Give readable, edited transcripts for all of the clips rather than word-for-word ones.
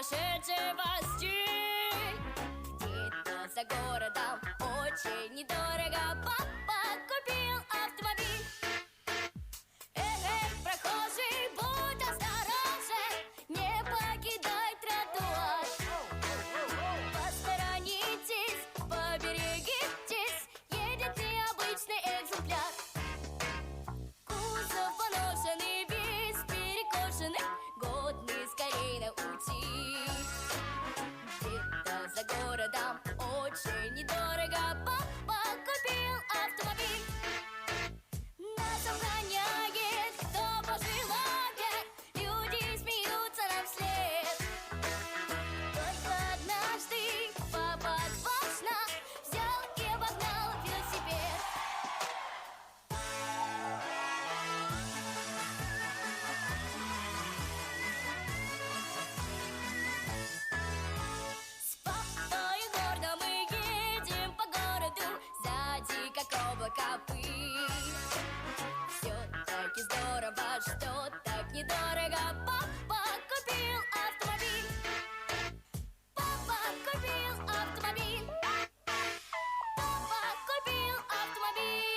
сумасшедшего стиль. Где-то за городом очень недорого папа купил автомобиль. Эй, эй, прохожий, будь осторожен, не покидай тротуар. Посторонитесь, поберегитесь, едет необычный экземпляр. Кузов поношенный, весь перекошенный, годный скорее на утиль. Где-то за городом очень недорого папа купил автомобиль. Нас охраняет, кто пожелает, люди смеются нам вслед. Только однажды папа отважно взял и обогнал велосипед. С папой гордо мы едем по городу, сзади как облако пыль. Все-таки здорово, что так недорого папа купил автомобиль. Папа купил автомобиль. Папа купил автомобиль.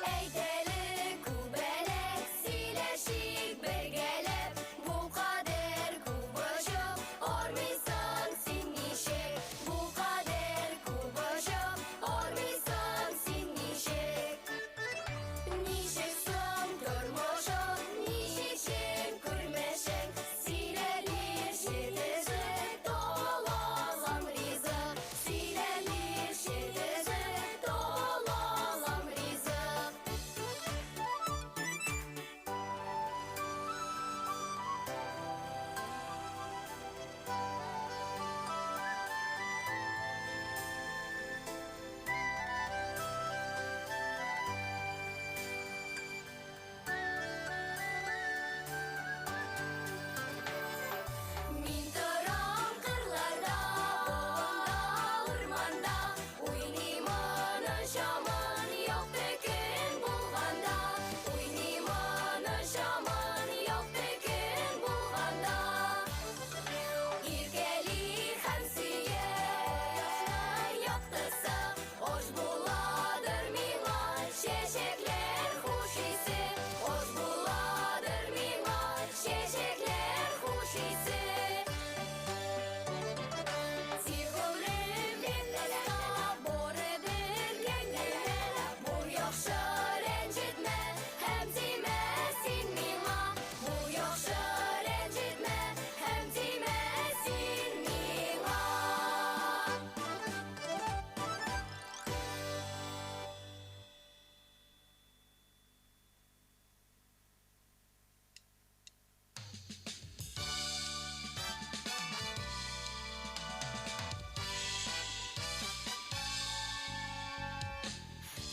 Әйдәле күбәләк, сөйләшик бергәләп. Бу кадәр күп очып, армыйсың син ничек? Бу кадәр күп очып, армыйсың син ничек? Ничек соң тормышың, ничек син күрмешең? Сөйләлиши төзек, талалам ризык. Сөйләлиши төзек, талалам ризык. Мин торам кырларда, болында, урманда, уйныймын, очамын, якты көн булганда. Уйныймын, очамын, якты көн булганда. Иркәли һәм сөя кояшның яктысы, Аш буладыр миңа чәчәкләр хуш исе. Аш буладыр миңа чәчәкләр хуш исе. Тик гомрем бик кыска, барыбер киңгенә. Бу яхшы, рәнҗетмә һәм тимә син миңа. Бу яхшы, рәнҗетмә һәм тимә син миңа.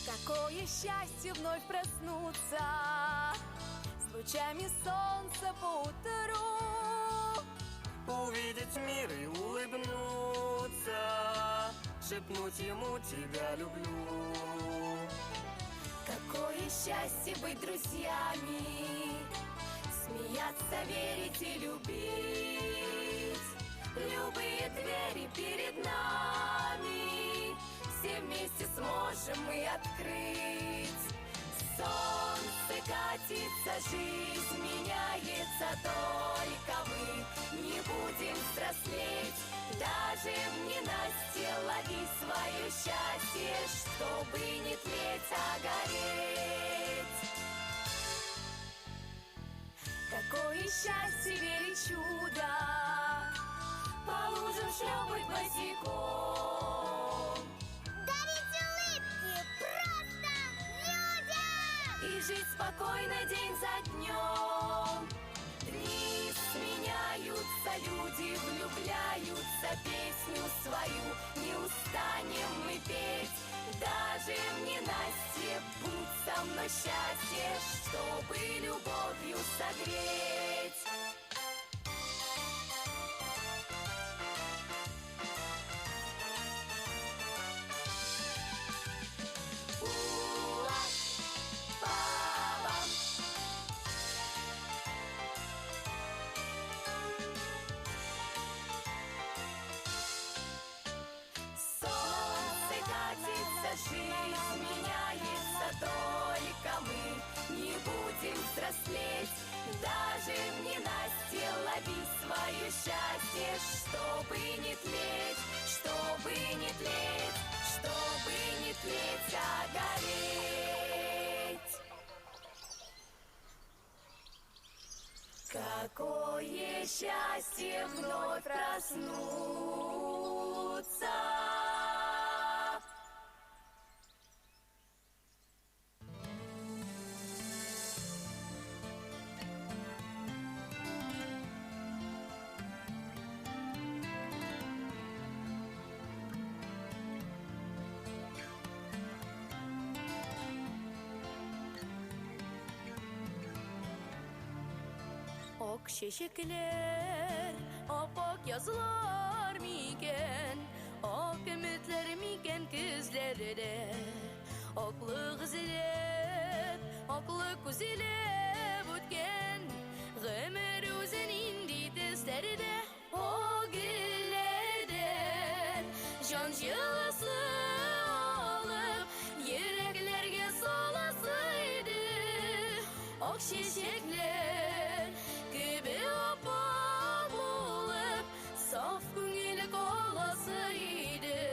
Какое счастье вновь проснуться с лучами солнца по утру. Увидеть мир и улыбнуться, шепнуть ему тебя люблю. Какое счастье быть друзьями, смеяться, верить и любить. Любые двери перед нами все вместе сможем мы открыть. Солнце катится, жизнь меняется, только мы не будем взрослеть. Даже в ненастье лови свое счастье, чтобы не тлеть, а гореть. Какое счастье верить чудо, по лужам шлепать босиком. Дарить улыбки просто людям! И жить спокойно день за днем. Дни сменяются, люди влюбляются, песню свою не устанем мы петь. Даже в ненастье будь со мной счастье, чтобы любовью согреть. Уа, па-бам. Солнце катится, жизнь меняется, только мы не будем взрослеть. Даже в ненастье лови свое счастье, чтобы не тлеть, чтобы не тлеть, чтобы не тлеть, а гореть. Какое счастье вновь проснуться! Ак чәчәкләр, апак язлар микән, ак өметләр микән күзләрдә? Аклык эзләп, аклык күзләп үткән гомер үзе нинди төсләрдә? О гөлләрдән җан җылысы алып, йөрәкләргә саласы иде. Ак чәчәкләр кебек апак булып, саф күңел каласы иде.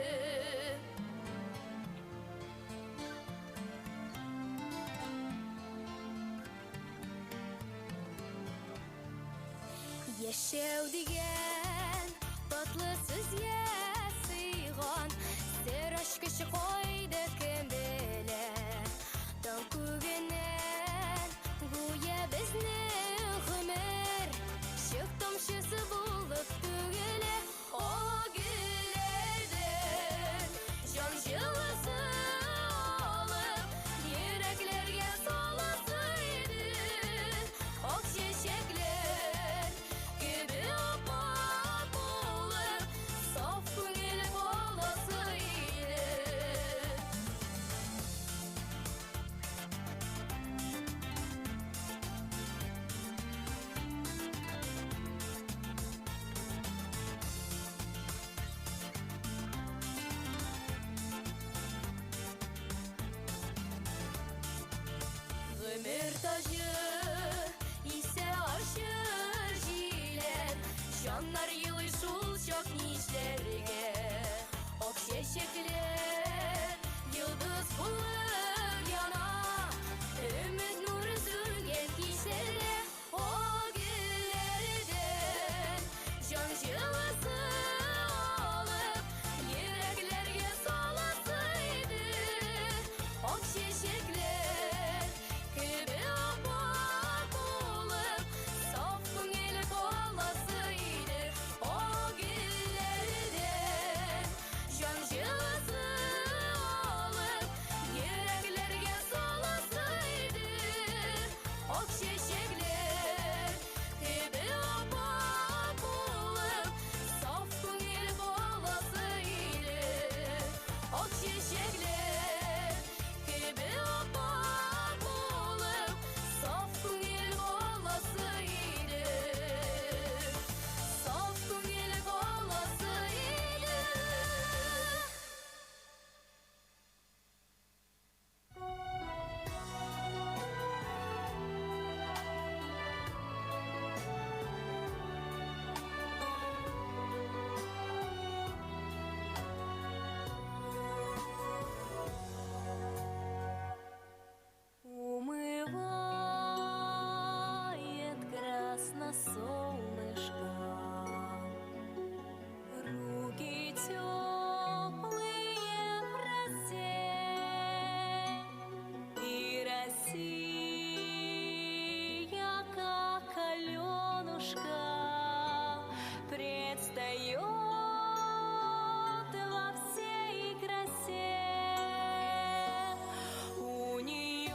Яшәү дигән татлы сүзгә сыйган сер ачкычы кайда, кем белә? Тау күгеннән гүя безнең гомер чык тамчысы булып түгелә. О гөлләрдән җан җылысы алып, йөрәкләргә саласы иде. Ак чәчәкләр кебек апак булып, саф күңел каласы иде. Гомер таҗы исә ачы җиләр, җаннар елый шул чак нишләргә? Ак чәчәкләр йолдыз булып яна, өмет нуры сүнгән кичләрдә. О гөлләрдән җан җылысы алып, йөрәкләргә саласы иде. Ак чәчәкләр кебек апак булып, саф күңел каласы иде. О гөлләрдән җан җылысы Заливает красно солнышко, руки теплые в росе, и Россия, как Аленушка, предстает во всей красе. У нее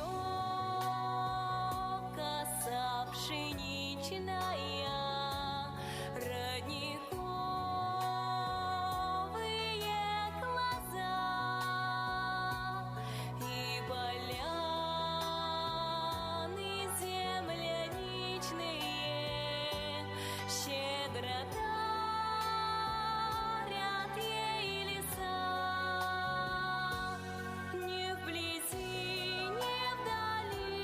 коса пшеничная, родниковые глаза и поляны земляничные щедро дарят ей леса. Ни вблизи, ни вдали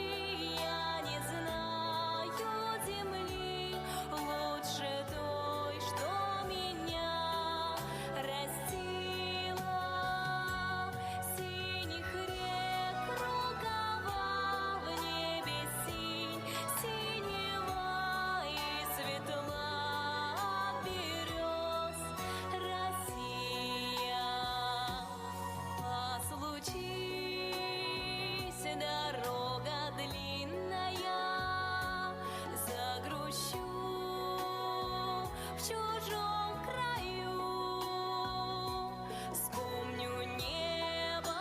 я не знаю земли лучше той, что меня растила. Синих рек рукава в небе синь, синева и светла от берез Россия. А случись дорога длинная, загрущу в чужом краю. Вспомню небо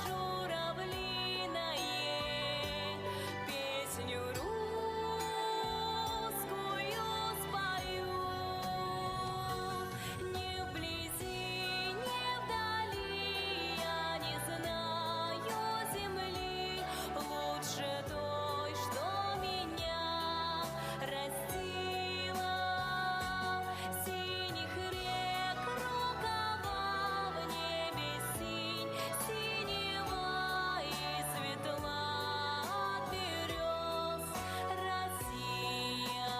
журавлиное, песню русскую спою. Ни вблизи, ни вдали я не знаю земли лучше той, что меня растила. Синих рек рукава в небе синь, синева и светла от берез Россия.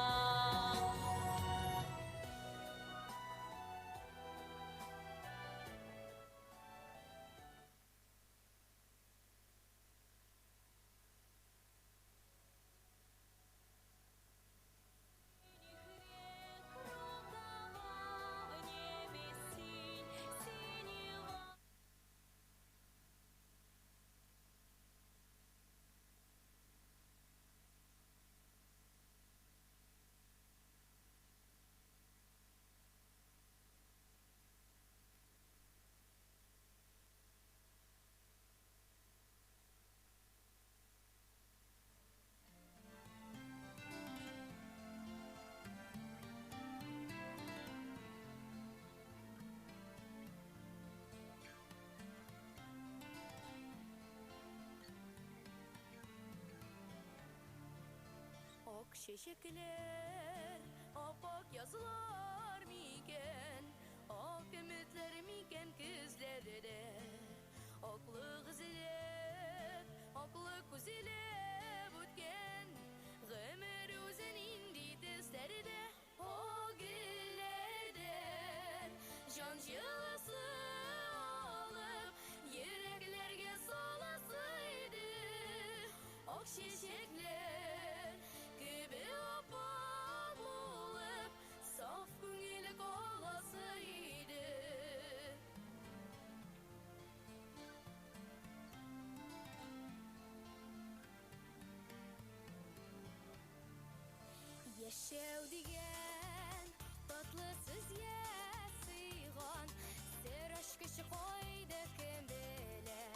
Рукава в небе синь, синева. Ак чәчәкләр, апак язлар микән, ак өметләр микән көзләрдә? Аклык эзләп, аклык күзләп үткән гомер үзе нинди төсләрдә? О гөлләрдән җан җылысы алып, йөрәкләргә саласы иде. Ак чәчәкләр кебек апак булып, саф күңел каласы иде. Яшәү дигән татлы сүзгә сыйган сер ачкычы кайда, кем белә?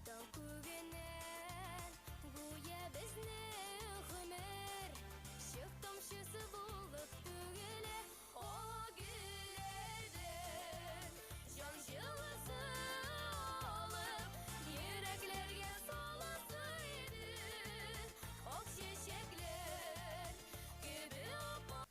Таң күгеннән гүя безнең гомер чык тамчысы булып түгелә. О гөлләрдән җан җылысы алып, йөрәкләргә саласы иде. Ак чәчәкләр кебек апак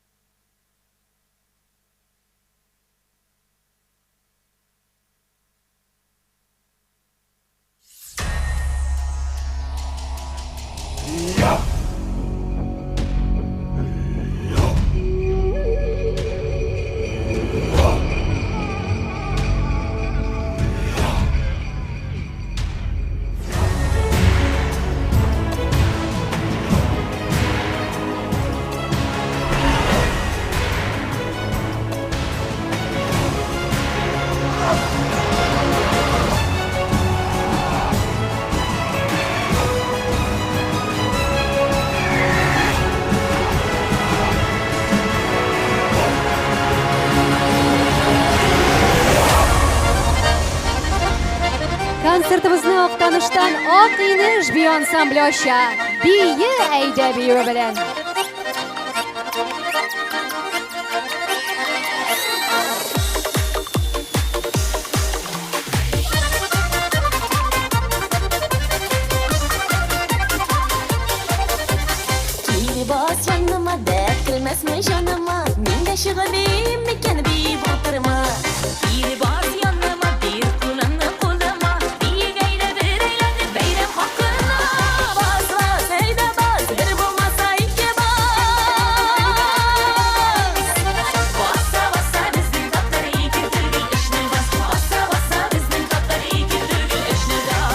Актаныштан Ак инеш бию ансамбле ача. Бие әйдә биюе белән. Кил бас яныма, дәрт кермәсме җаныма? Мин дә чыгып биим микән, биеп утырма. Кил бас яныма, бир кулыңны кулыма. Биик әйдә бер әйләнеп бәйрәм хакына. Бас, бас, әйдә бас, бер булмаса ике бас. Баса, баса безнең татар ике түгел, өчне бас. Баса, баса безнең татар ике түгел, өчне бас.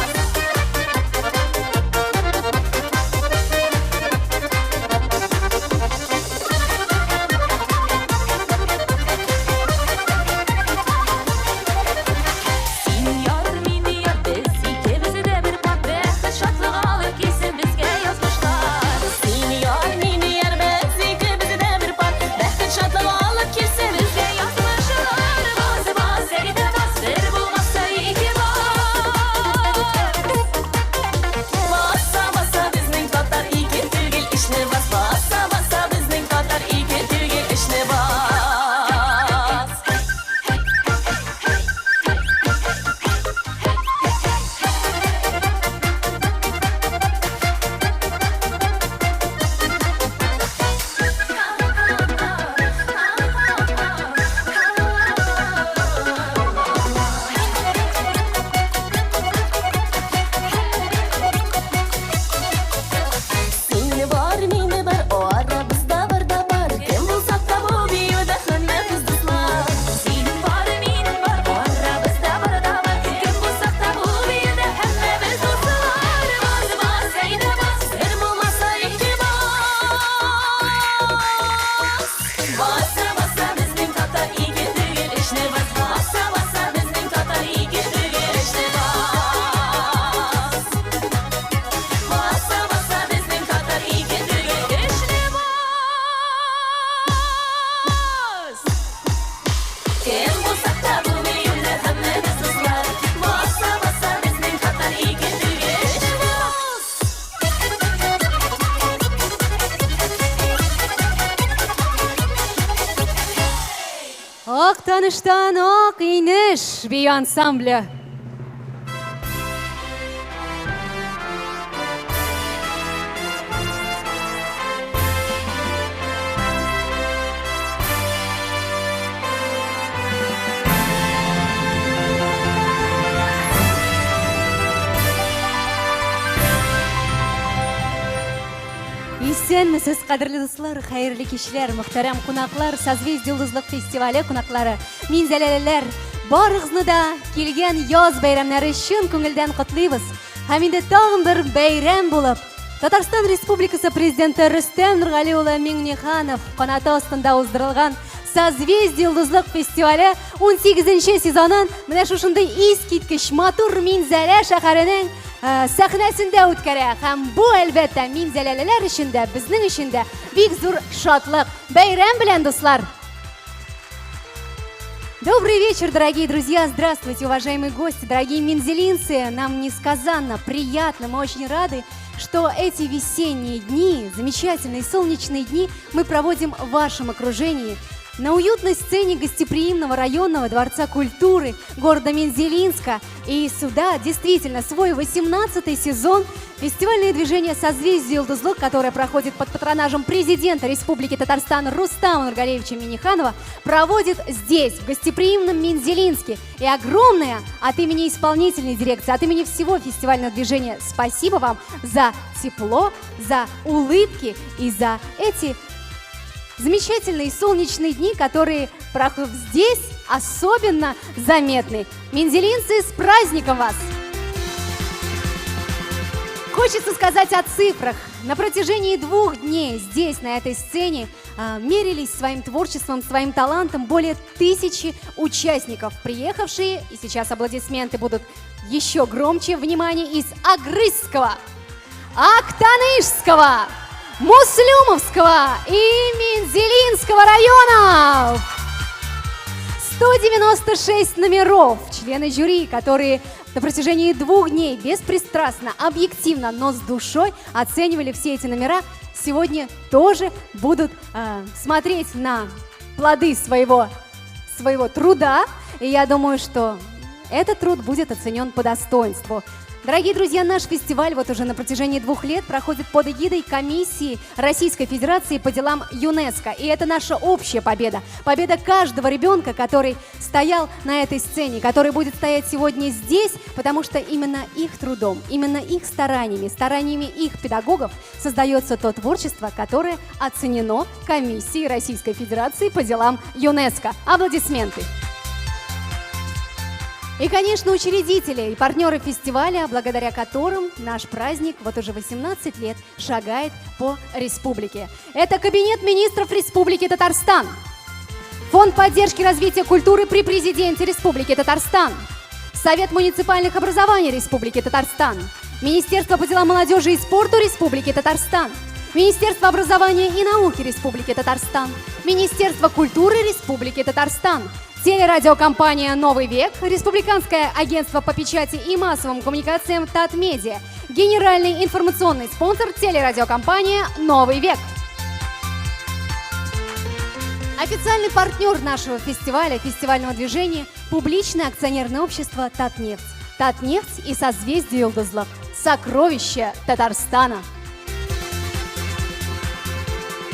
Син яр, мин яр, без икебез дә бер пар. Бәхет, шатлык алып килсен безгә язмышлар. Син яр, мин яр, без икебез дә бер пар. Бәхет, шатлык алып килсен безгә язмышлар. Бас, бас, әйдә бас, бер булмаса ике бас. Баса, баса безнең татар ике түгел, өчне бас. Баса, баса безнең татар ике түгел, өчне бас. Син бар, мин бар, арабызда бар да бар. Кем булсак та бу биюдә һәммәбез дуслар. Син бар, мин бар, арабызда бар да бар. Кем булсак та бу биюдә һәммәбез дуслар. Бас, бас, әйдә бас, бер булмаса ике бас. Баса, баса безнең татар ике түгел, өчне бас. Баса, баса безнең татар ике түгел, өчне бас. Баса, баса безнең татар ике түгел, өчне бас. Кем булсак та бу биюдә һәммәбез дуслар. Баса, баса безнең татар ике түгел, өчне бас. Актаныштан Ак инеш бию ансамбле. Исәнмесез, кадерле дуслар, хәерле кичләр, мөхтәрәм кунаклар, Созвездие Йолдызлык фестивале кунаклары, минзәләлеләр, барыгызны да килгән яз бәйрәмнәре чын күңелдән котлыйбыз. Һәм инде тагын бер бәйрәм булып, Татарстан Республикасы Президенты Рөстәм Нургали улы Миңнеханов канаты астында уздырылган Созвездие Йолдызлык фестивале 18 сезонын менә шушындый искиткеч матур Минзәлә шәһәренең сәхнәсендә үткәрә. Һәм бу, әлбәттә, минзәләлеләр өчен дә, безнең өчен дә бик зур шатлык. Бәйрәм белән, дуслар! Добрый вечер, дорогие друзья! Здравствуйте, уважаемые гости, дорогие мензелинцы! Нам несказанно приятно, мы очень рады, что эти весенние дни, замечательные солнечные дни мы проводим в вашем окружении, на уютной сцене гостеприимного районного дворца культуры города Мензелинска. И сюда действительно свой 18-й сезон фестивальное движение «Созвездие Йолдызлык», которое проходит под патронажем президента Республики Татарстан Рустама Нургалиевича Минниханова, проводит здесь, в гостеприимном Мензелинске. И огромное от имени исполнительной дирекции, от имени всего фестивального движения спасибо вам за тепло, за улыбки и за эти замечательные солнечные дни, которые проходят здесь, особенно заметны. Мензелинцы, с праздником вас! Хочется сказать о цифрах. На протяжении 2 дней здесь, на этой сцене, мерились своим творчеством, своим талантом более 1000 участников, приехавшие, и сейчас аплодисменты будут еще громче, внимание, из Агрызского, Актанышского, Муслюмовского и Мензелинского районов. 196 номеров. Члены жюри, которые на протяжении двух дней беспристрастно, объективно, но с душой оценивали все эти номера, сегодня тоже будут смотреть на плоды своего труда. И я думаю, что этот труд будет оценен по достоинству. Дорогие друзья, наш фестиваль вот уже на протяжении 2 лет проходит под эгидой Комиссии Российской Федерации по делам ЮНЕСКО. И это наша общая победа. Победа каждого ребенка, который стоял на этой сцене, который будет стоять сегодня здесь, потому что именно их трудом, именно их стараниями, стараниями их педагогов создается то творчество, которое оценено Комиссией Российской Федерации по делам ЮНЕСКО. Аплодисменты! И, конечно, учредители и партнеры фестиваля, благодаря которым наш праздник вот уже 18 лет шагает по республике. Это Кабинет министров Республики Татарстан, Фонд поддержки развития культуры при президенте Республики Татарстан, Совет муниципальных образований Республики Татарстан, Министерство по делам молодежи и спорту Республики Татарстан, Министерство образования и науки Республики Татарстан, Министерство культуры Республики Татарстан, телерадиокомпания «Новый век», Республиканское агентство по печати и массовым коммуникациям «Татмедиа», генеральный информационный спонсор телерадиокомпания «Новый век». Официальный партнер нашего фестиваля, фестивального движения – публичное акционерное общество «Татнефть». «Татнефть» и «Созвездие Йолдызлык» – сокровище Татарстана.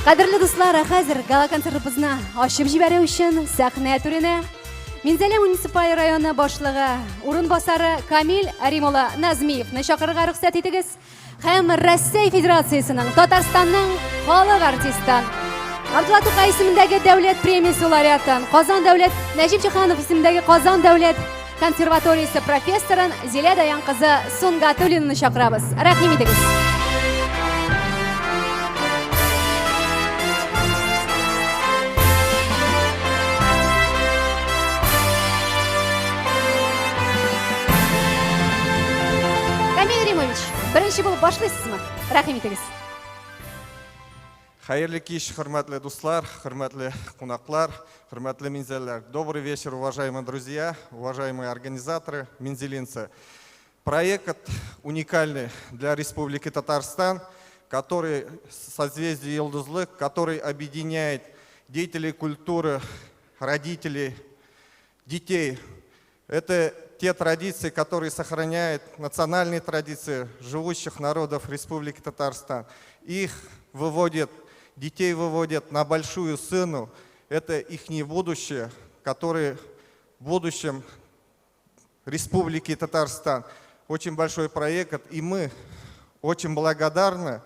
Кадерле дуслар, хәзер гала-концертыбызны ачып җибәрү өчен сәхнә түренә Минзәлә муниципаль районы башлыгы урынбасары Камил Рим улы Назмиевны чакырырга рөхсәт итегез. Һәм Россия Федерациясенең Татарстанның халык артисты Габдулла Тукай исемендәге дәүләт премиясе лауреатын, Казан дәүләт Нәҗип Җиһанов исемендәге Казан дәүләт консерваториясе профессорын Зилә Даян кызы Сунгатуллинаны чакырабыз. Рәхим итегез. Камил Римович, беренче булып башлыйсызмы? Рәхим итегез. Хәерле кич, хөрмәтле дуслар, хөрмәтле кунаклар, хөрмәтле минзәләр. Добрый вечер, уважаемые друзья, уважаемые организаторы, мензелинцы. Проект уникальный для Республики Татарстан, который «Созвездие Йолдызлык», который объединяет деятелей культуры, родителей, детей. Это те традиции, которые сохраняют национальные традиции живущих народов Республики Татарстан. Их выводят, детей выводят на большую сцену. Это их будущее, которое в будущем Республики Татарстан. Очень большой проект, и мы очень благодарны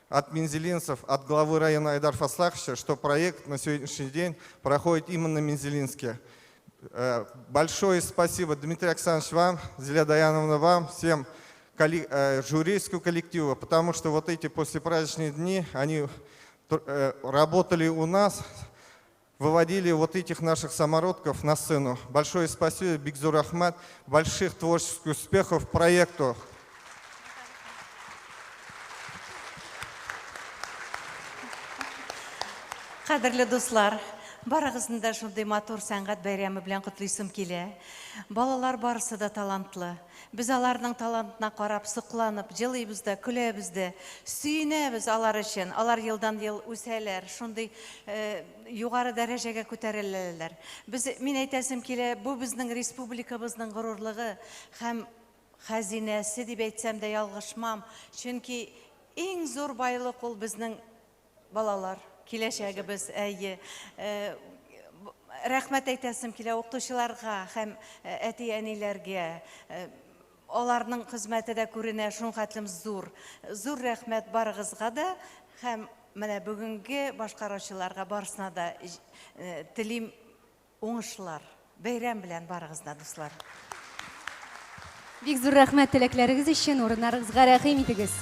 от мензелинцев, от главы района Айдар Фаслаховича, что проект на сегодняшний день проходит именно в Мензелинске. Большое спасибо, Дмитрий Александрович, вам, Зиля Даяновна, вам, всем жюрийскому коллективу, потому что вот эти послепраздничные дни, они работали у нас, выводили вот этих наших самородков на сцену. Большое спасибо, бик зур рәхмәт, больших творческих успехов проекту. Кадерле дуслар, барыгызны да шундый матур сәнгать бәйрәме белән котлыйсым килә. Балалар барысы да талантлы. Без аларның талантына карап, сокланып, елыйбыз да, көләбез дә, сөенәбез алар өчен. Алар елдан-ел үсәләр, шундый югары дәрәҗәгә күтәреләләр. Без мин әйтәсем килә, бу безнең республикабызның горурлыгы һәм хәзинәсе дип әйтсәм дә ялгышмам. Чөнки иң зур байлык ул безнең балалар, киләчәгебез, әйе. Рәхмәт әйтәсем килә укытучыларга һәм әти-әниләргә. Аларның хезмәте дә күренә, шуның хәтлем зур. Зур рәхмәт барыгызга да һәм менә бүгенге башкаручыларга барысына да телим уңышлар. Бәйрәм белән барыгызны, дуслар. Бик зур рәхмәт теләкләрегез өчен, урыннарыгызга рәхим итегез.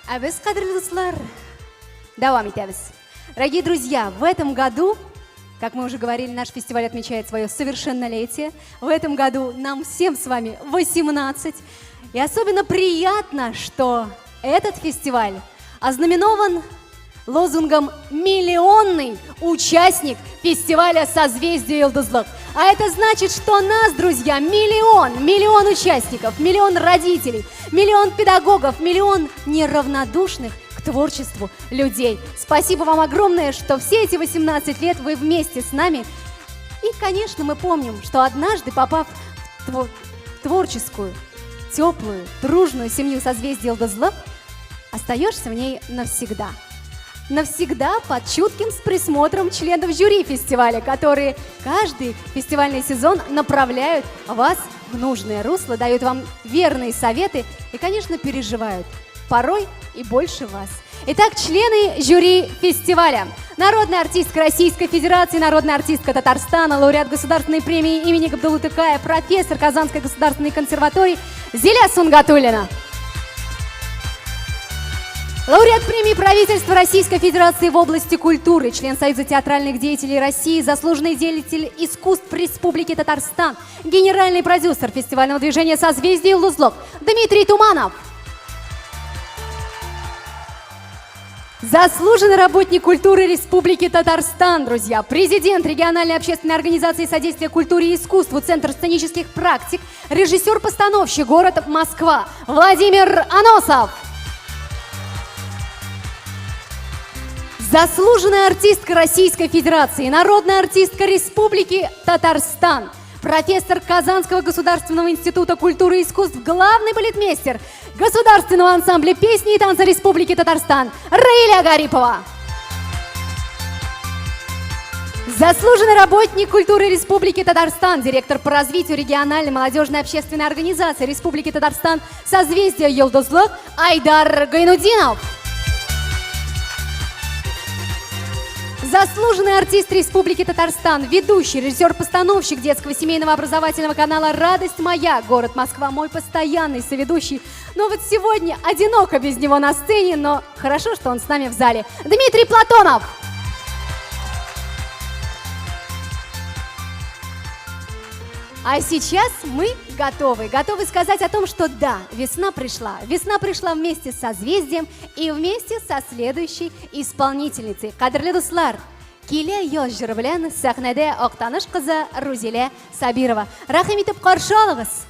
Ә без, кадерле дуслар, дәвам итәбез. Дорогие друзья, в этом году, как мы уже говорили, наш фестиваль отмечает свое совершеннолетие. В этом году нам всем с вами 18. И особенно приятно, что этот фестиваль ознаменован лозунгом «Миллионный участник фестиваля «Созвездие Йолдызлык». А это значит, что нас, друзья, миллион, миллион участников, миллион родителей, миллион педагогов, миллион неравнодушных к творчеству людей. Спасибо вам огромное, что все эти 18 лет вы вместе с нами. И, конечно, мы помним, что однажды, попав в творческую, теплую, дружную семью созвездия Йолдызлык, остаешься в ней навсегда. Навсегда под чутким присмотром членов жюри фестиваля, которые каждый фестивальный сезон направляют вас в нужное русло, дают вам верные советы и, конечно, переживают порой и больше вас. Итак, члены жюри фестиваля. Народная артистка Российской Федерации, народная артистка Татарстана, лауреат Государственной премии имени Габдуллы Тукая, профессор Казанской государственной консерватории Зиля Сунгатуллина. Лауреат премии правительства Российской Федерации в области культуры, член Союза театральных деятелей России, заслуженный деятель искусств Республики Татарстан, генеральный продюсер фестивального движения «Созвездие Йолдызлык» Дмитрий Туманов. Заслуженный работник культуры Республики Татарстан, друзья, президент региональной общественной организации содействия культуре и искусству, Центр сценических практик, режиссер-постановщик, город Москва, Владимир Аносов. Заслуженная артистка Российской Федерации, народная артистка Республики Татарстан, профессор Казанского государственного института культуры и искусств, главный балетмейстер Государственного ансамбля песни и танца Республики Татарстан Раиля Гарипова. Заслуженный работник культуры Республики Татарстан, директор по развитию региональной молодежной общественной организации Республики Татарстан «Созвездие Йолдызлык» Айдар Гайнутдинов. Заслуженный артист Республики Татарстан, ведущий, режиссер-постановщик детского семейного образовательного канала «Радость моя», город Москва, мой постоянный соведущий. Но вот сегодня одиноко без него на сцене, но хорошо, что он с нами в зале. Дмитрий Платонов. А сейчас мы готовы. Готовы сказать о том, что да, весна пришла. Весна пришла вместе с созвездием и вместе со следующей исполнительницей. Кадерле дуслар, килә яз җыры белән сәхнәдә Актаныш кызы Рузилә Сабирова. Рәхим итеп каршы алыгыз.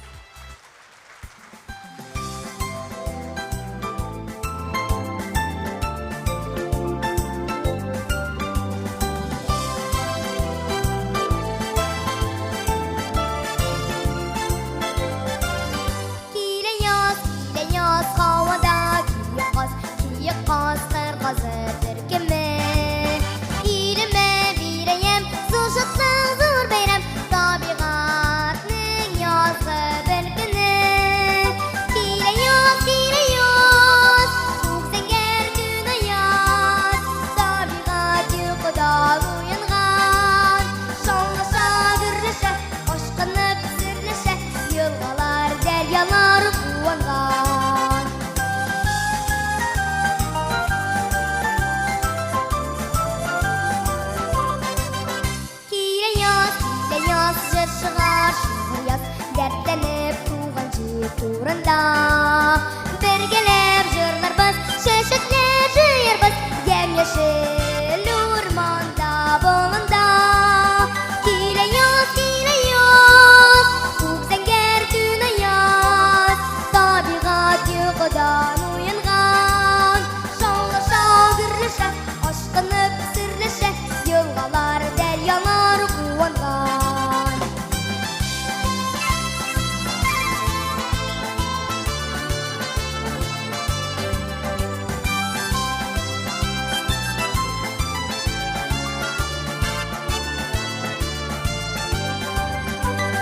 Килә яз, килә яз, һавада киек каз, киек каз, кыр казы төркеме. Илемә бирәем, зур шатлык, зур бәйрәм, табигатьнең язгы бер көне. Килә яз, килә яз, күк зәңгәр көн аяз, табигать йокыдан уянган. Шаулаша, гөрләшә, ашкынып серләшә, елгалар, дәрьялар куанган. Килә яз, килә яз, җыр чыгар, шигырь яз, дәртләнеп туган җир турында. Бергәләп җырларбыз, чәчәкләр җыярбыз, ямь-яшел урманда, болында. Килә яз, килә яз, күк зәңгәр төн аяз, табигать йокыдан уянган. Шаулаша, гөрләшә, ашкынып серләшә, елгалар, дәрьялар куанган.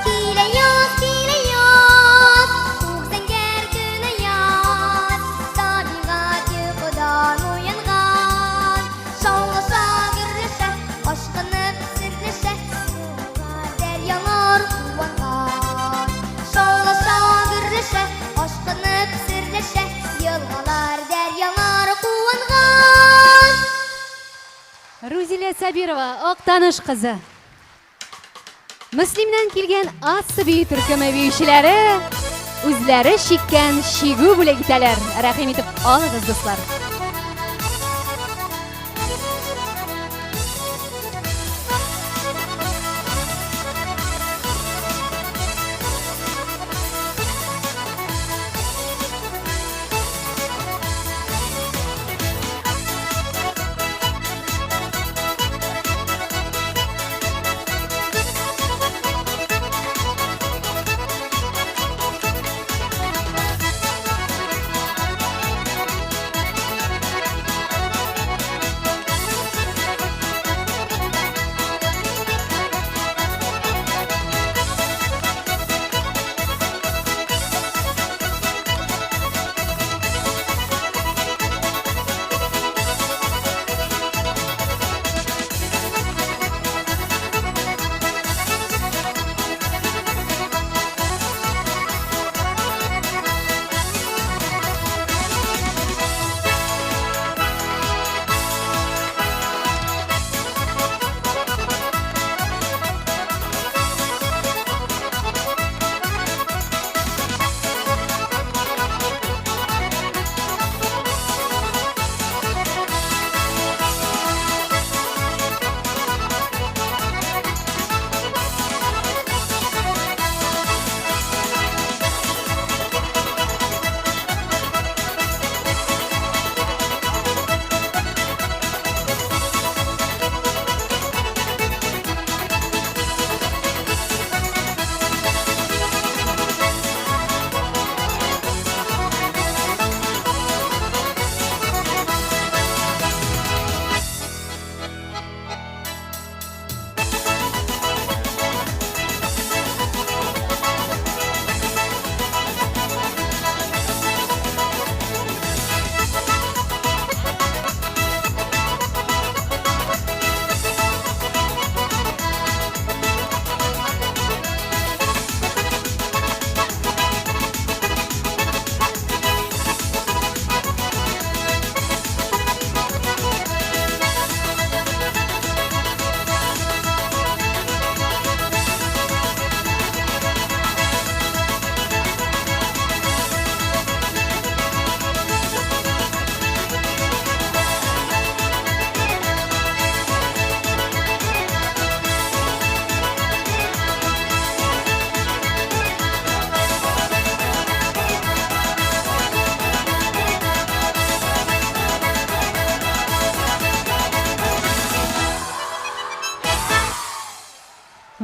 Килә яз, килә яз, күк зәңгәр көн аяз, табигать йокыдан уянган. Шаулаша, гөрләшә, ашкынып серләшә, елгалар, дәрьялар куанган. Шаулаша, гөрләшә, ашкынып серләшә, елгалар, дәрьялар куанган. Рузилә Сабирова, Актаныш кызы. Мөслимнән килгән Ассы бию төркеме биючеләре үзләре чиккән чигү бүләк итәләр. Рәхим итеп алыгыз, дуслар.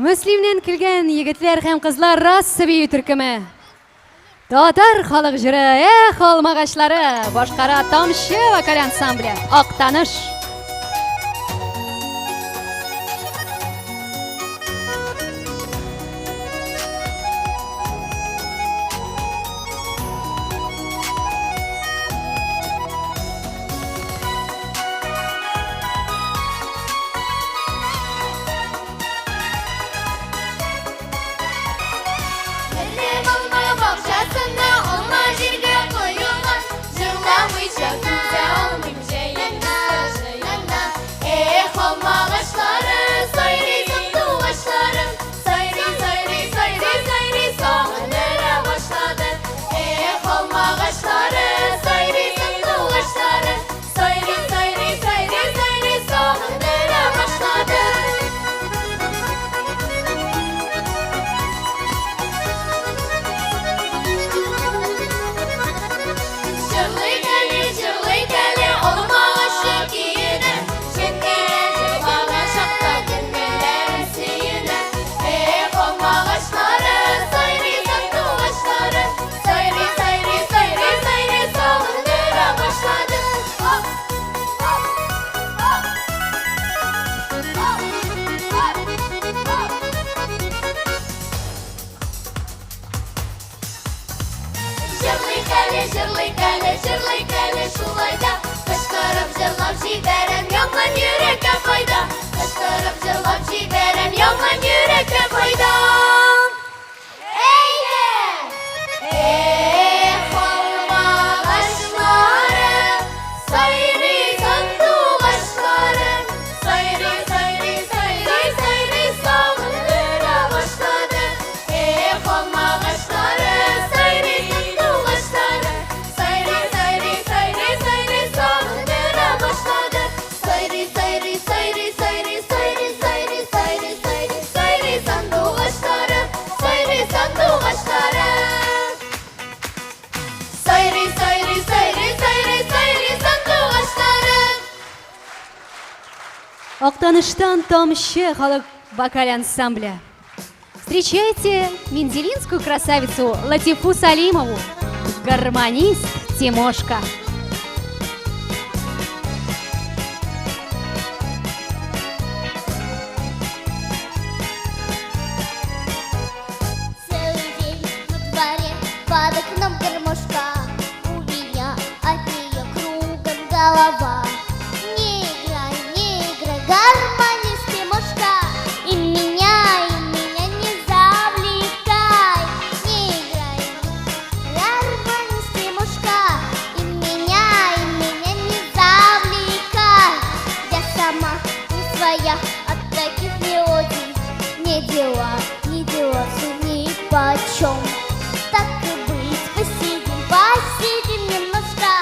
Мөслимнән килгән егетләр һәм кызлар раса бию төркеме. Татар халык җыры Эх, алмагачлары башкара Тамчы вокаль ансамбле Актаныш. Белем алма бакчасында алма җиргә коелган. Җырламыйча түзә алмыйм җәеннә, җыеннан. Эх, алма агачлары, сайрый сандугачлары. Сайрый, сайрый, сайрый, сайрый, сагындыра башлады. Эх, алма агачлары, сайрый сандугачлары. Сайрый, сайрый, сайрый, сайрый, сагындыра башлады. Җырлыйк әле, җырлыйк әле, алма агачы көенә. Җәннәт җырлаган чакта күңелләр сөенә. Эх, алма агачлары, сайрый сандугачлары. Сайрый, сайрый, сайрый, сайрый, сагындыра башлады. Оп, оп, оп. Оп, оп, оп. Җырлыйк әле, җырлыйк әле, җырлыйк әле шулай да. Кычкырып җырлап җибәрәм, янган йөрәккә файда. Кычкырып җырлап җибәрәм, янган йөрәккә файда. Әйдә! Эх, алмагачлары, сайрый сандугачлары, сайрый, сайрый, сайрый, сайрый, сагындыра башлады. Эх, алмагачлары, сайрый сандугачлары, сайрый, сайрый, сайрый, сайрый, сагындыра башлады. Сайрый, сайрый, сайрый, сайрый, сайрый, сайрый, сайрый, сайрый, сайрый сандугачлары, сайрый сандугачлары. Сайрый, сайрый, сайрый, сайрый, сайрый сандугачлары. Актаныштан Тамчы халык вокаль ансамбле. Встречайте мензелинскую красавицу Латифу Салимову, гармонист Тимошка. Целый день на дворе под окном гармошка. У меня от нее кругом голова. Не играй, не играй, гармонист Тимошка. И меня не завлекай. Не играй, гармонист Тимошка. И меня не завлекай. Я сама не своя от таких мелодий. Не дела, не дела, все нипочем. Так и быть, посидим, посидим немножко.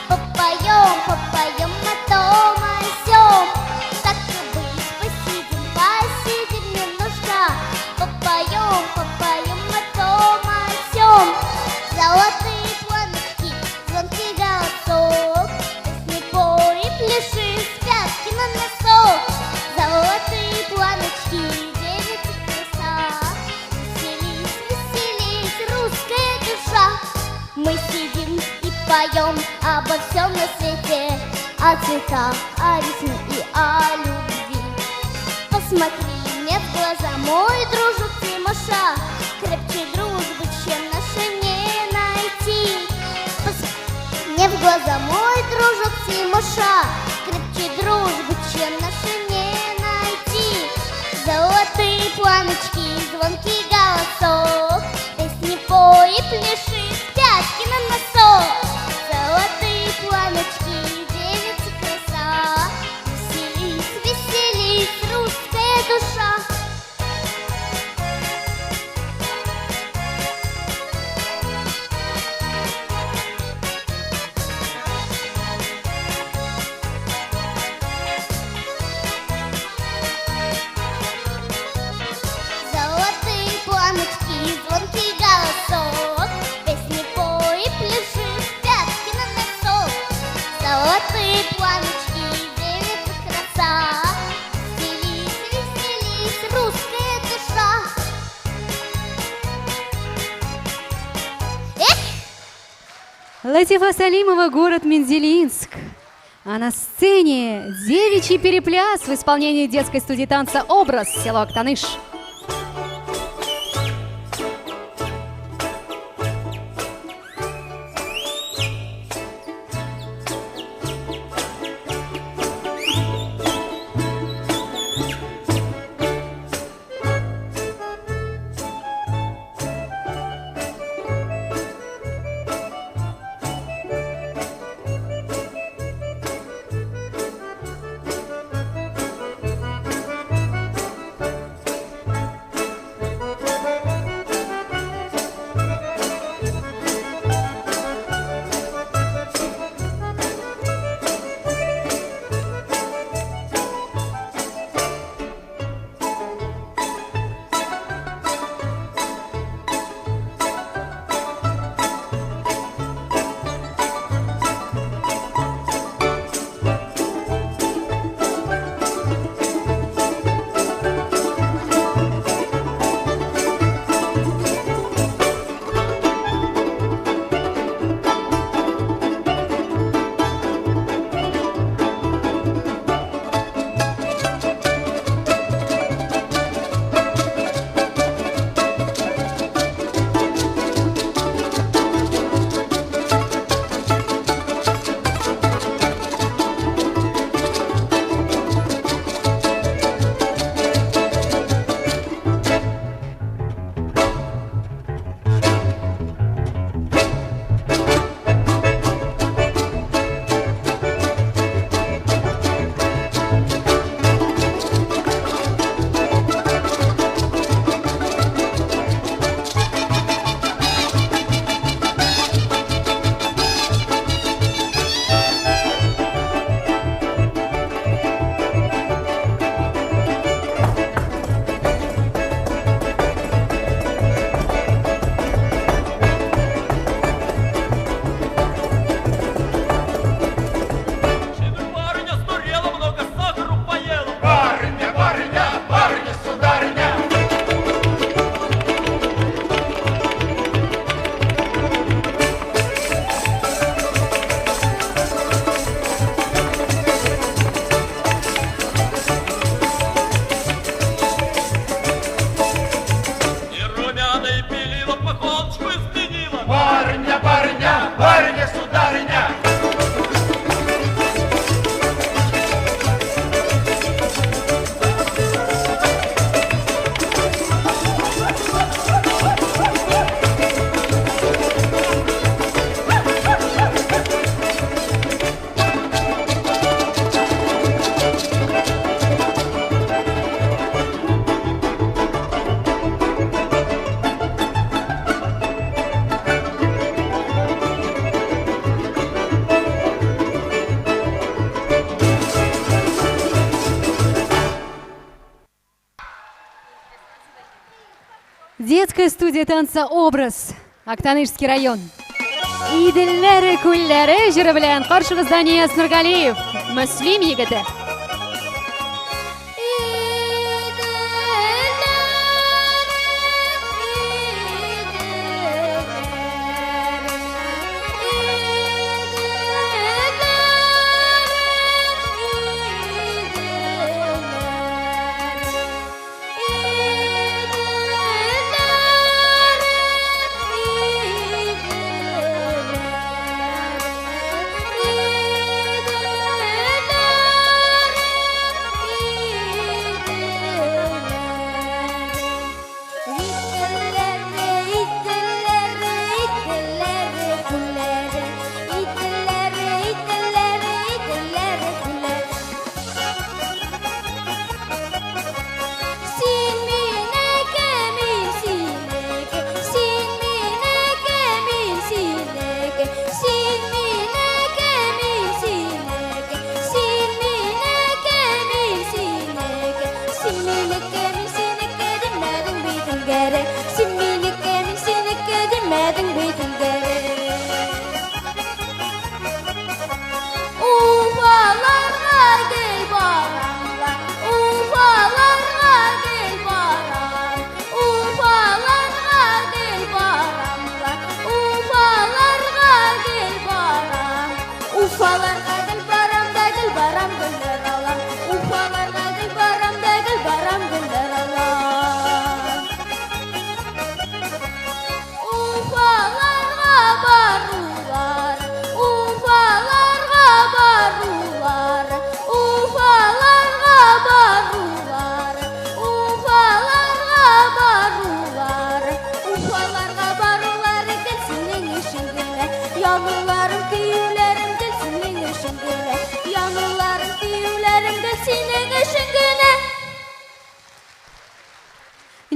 Попоем, попоем о том, о сём. Так и быть, посидим, посидим немножко. Попоем, попоем о том, о сём. Золотые планочки, звонкий голосок. Песни пой и пляши с пятки на носок. Золотые планочки, девица краса. Веселись, веселись, русская душа. Мы сидим и поем обо всем на свете, о цветах, о весне и о любви. Посмотри мне в глаза, мой дружок Тимоша, крепче дружбы, чем наша, не найти. Посмотри мне в глаза, мой дружок Тимоша, крепче дружбы, чем наша, не найти. Золотые планочки, звонкий голосок, песни пой и пляши с пятки на носок. Золотые планочки, девица краса, веселись, веселись, русская душа. Золотые планочки, звонкий голосок. Латифа Салимова, город Мензелинск. А на сцене девичий перепляс в исполнении детской студии танца «Образ», село Актаныш. Детская студия танца «Образ», Актанышский район. Иделләре, күлләре җыры белән каршыгызда Нияз Нургалиев, Мөслим егете. Иделләре,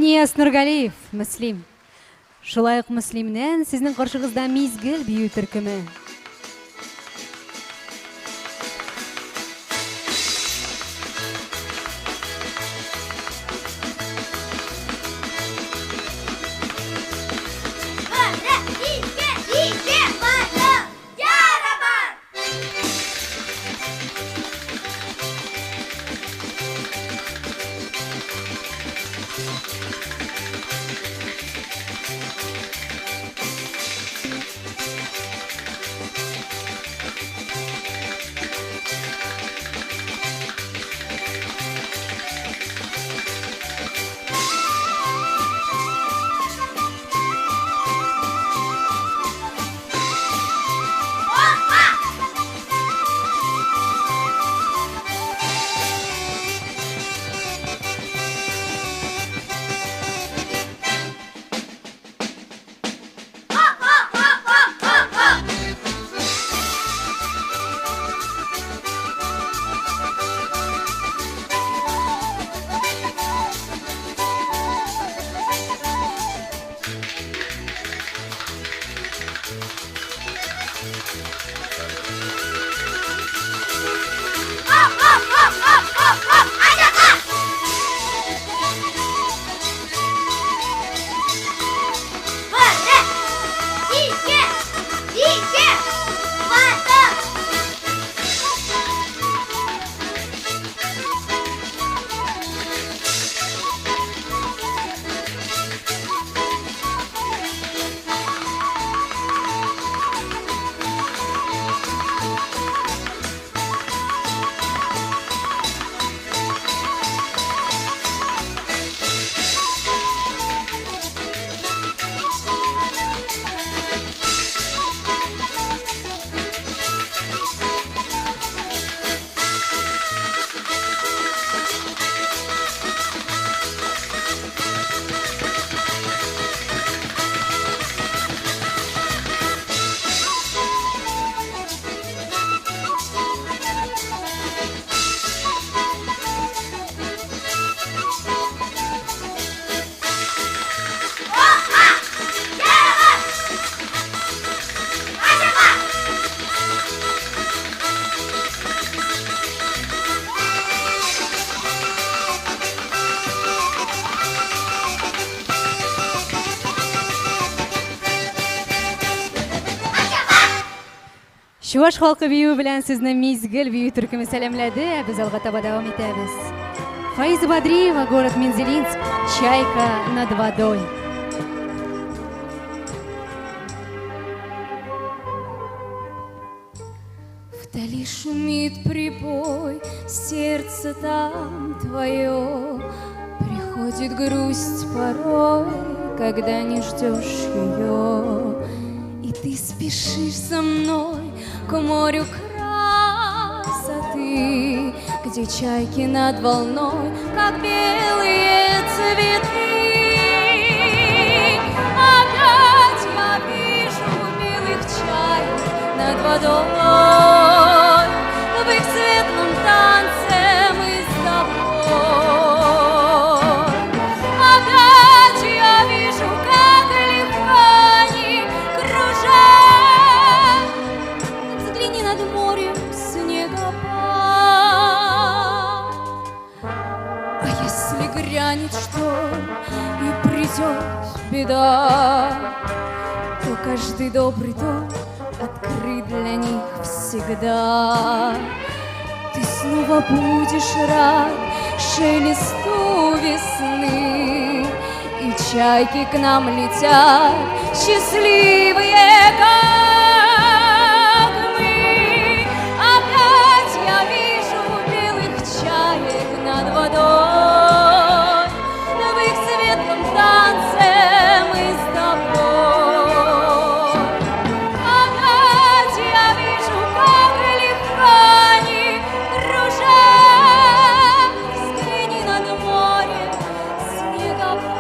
Нияз Нургалиев, Мөслим. Шулай ук Мөслимнән сезнең каршыгызда Мизгел бию төркеме. Чуваш халкы биюе белән сезне Мизгел бию төркеме сәламләде, ә без алга таба дәвам итәбез. Фаиза Бадриева, город Мензелинск, Чайка над водой. Вдали шумит прибой, сердце там твое. Приходит грусть порой, когда не ждешь ее. И ты спешишь за мной к морю красоты, где чайки над волной, как белые цветы. Опять я вижу милых чаек над водой, в их светлом танце мы с тобой. Опять я вижу, как легко они кружат. Взгляни над морем снегопад. А если грянет шторм и придет беда, то каждый добрый дом открыт для них всегда. Ты снова будешь рад шелесту весны, и чайки к нам летят, счастливые, как мы. Опять я вижу белых чаек над водой, в их светлом танце мы с тобой. Опять я вижу, как легко они кружат. Взгляни над морем снегопад.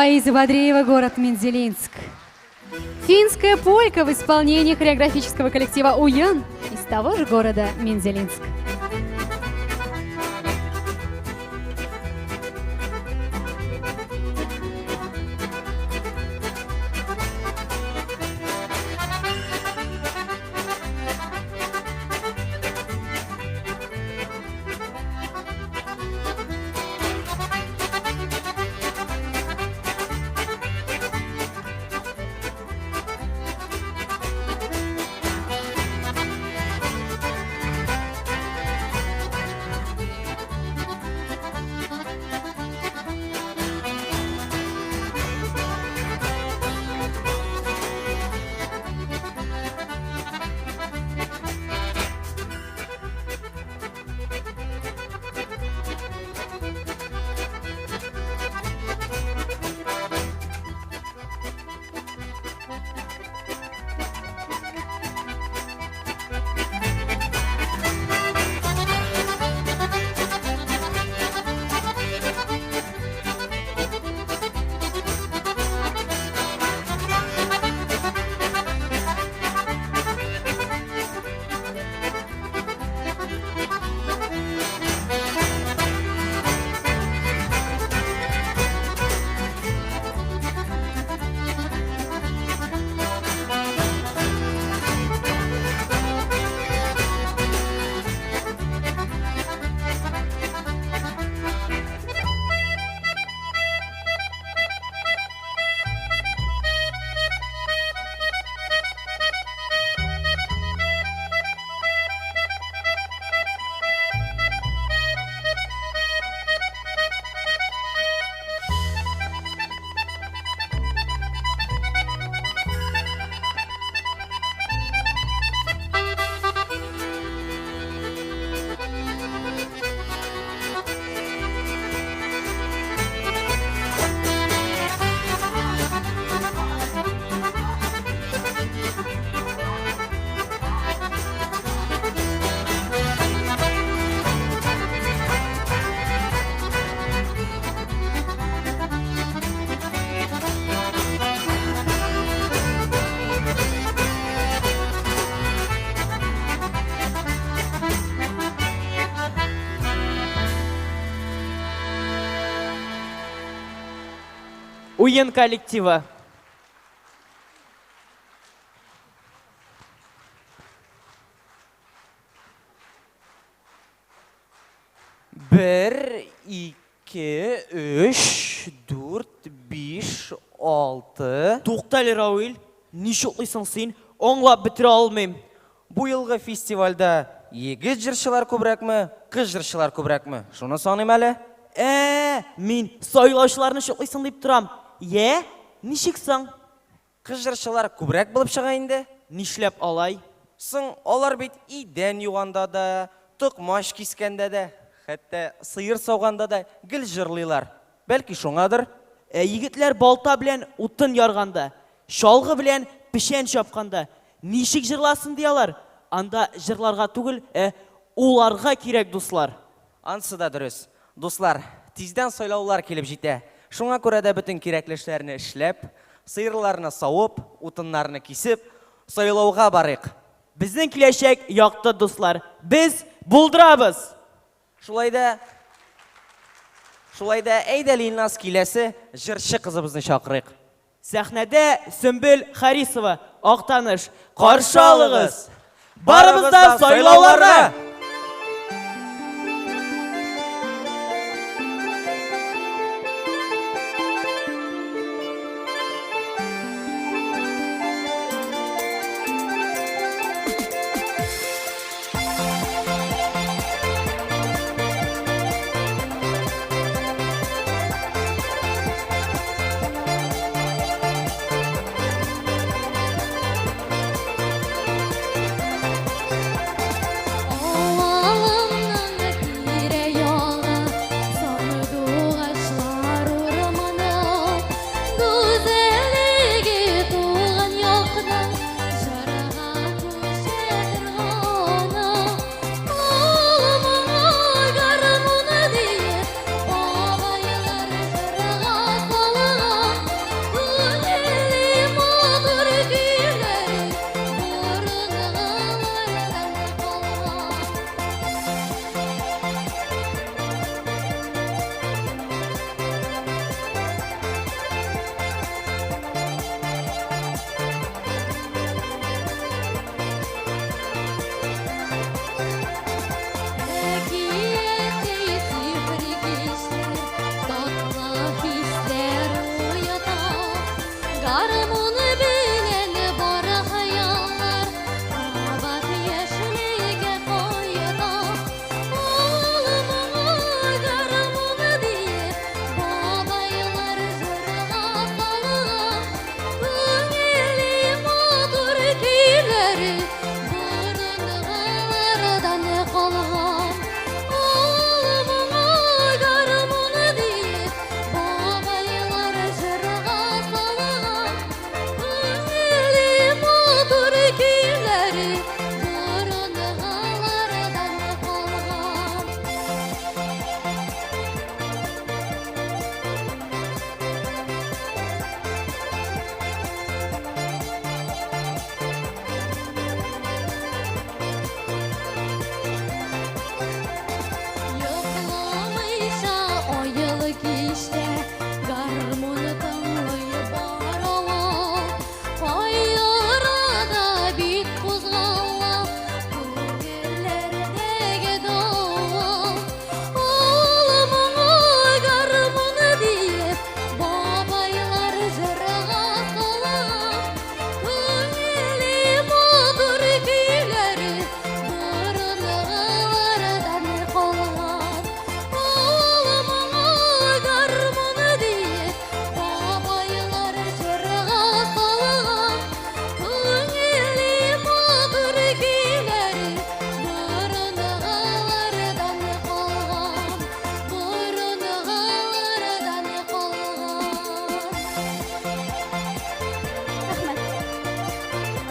Фаиза Бадреева, город Мензелинск. Финская полька в исполнении хореографического коллектива «Уян» из того же города Мензелинск. Уен коллективы. Бер, ике, өч, дүрт, биш, алты. Туктале, Рауил, ничек уйлыйсың син? Аңлап бетерә алмыйм. Бу елгы фестивальдә егет җырчылар күбрәкме, кыз җырчылар күбрәкме? Шуны саныйм әле. Ә, мин сайлаучыларны чуклыйсың дип торам. Йә, ничек соң? Кыз җырчылар күбрәк булып чыга инде. Нишләп алай? Соң, алар бит идән юганда да, токмач кискәндә дә, хәтта сыер сауганда да гел җырлыйлар. Бәлки шуңадыр? Ә егетләр балта белән утын ярганда, чалгы белән печән чапканда ничек җырласын ди алар? Анда җырларга түгел, ә уларга кирәк, дуслар. Ансы да дөрес. Дуслар, тиздән сайлаулар килеп җитә. Шуңа күрә дә бөтен кирәкле эшләрне эшләп, сыерларны савып, утыннарны кисеп, сайлауга барыйк. Безнең киләчәк якты, дуслар. Без булдырабыз! Шулай да, шулай да, әйдә әле, Илназ, киләсе җырчы кызыбызны чакырыйк. Сәхнәдә Сөмбел Харисова, Актаныш. Каршы алыгыз! Барыбыз да сайлауларга!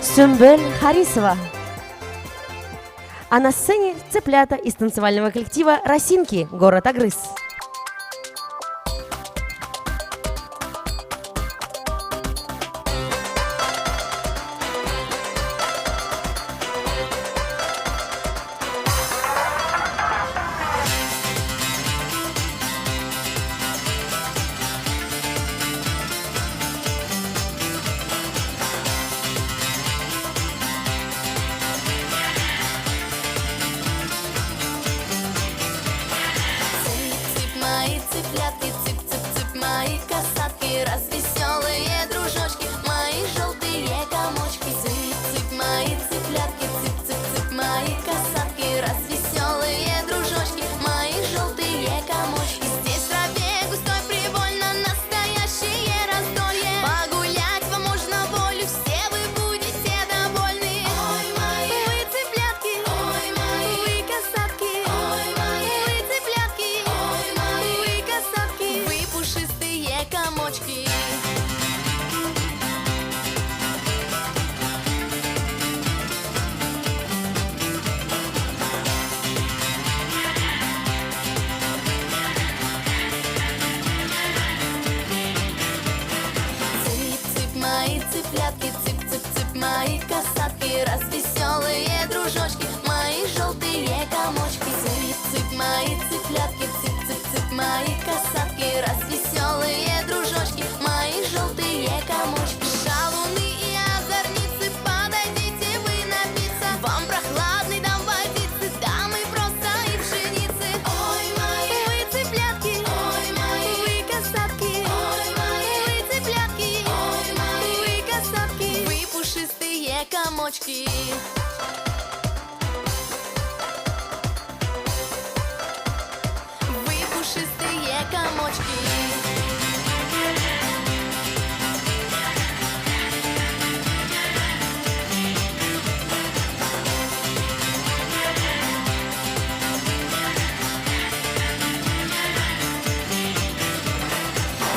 Сөмбел Харисова. А на сцене цыплята из танцевального коллектива «Росинки», город Агрыз. Цып-цып, мои цыплятки, цып-цып-цып, мои касатки, развеселые дружочки, мои желтые комочки. Цып-цып, мои цыплятки, цып-цып-цып, мои касатки, развеселые дружочки, мои желтые комочки. Здесь в траве густой привольно настоящее раздолье. Погулять вам можно волю, все вы будете довольны. Ой, мои, вы цыплятки, ой, мои, вы касатки, ой, мои, вы цыплятки, ой, мои, вы касатки, вы пушистые комочки. Цып-цып, мои цыплятки, цып-цып-цып, мои касатки, развеселые дружочки, мои желтые комочки. Цып-цып, мои цыплятки, цып-цып-цып, мои касатки, развеселые дружочки, мои желтые комочки. Шалуны и озорницы, подойдите вы напиться, вам прохладный дам водицы, дамы просто и пшеницы. Ой, мои, вы цыплятки, ой, мои, вы касатки, ой, мои, вы цыплятки, ой, мои, вы касатки, вы пушистые комочки. Вы пушистые комочки.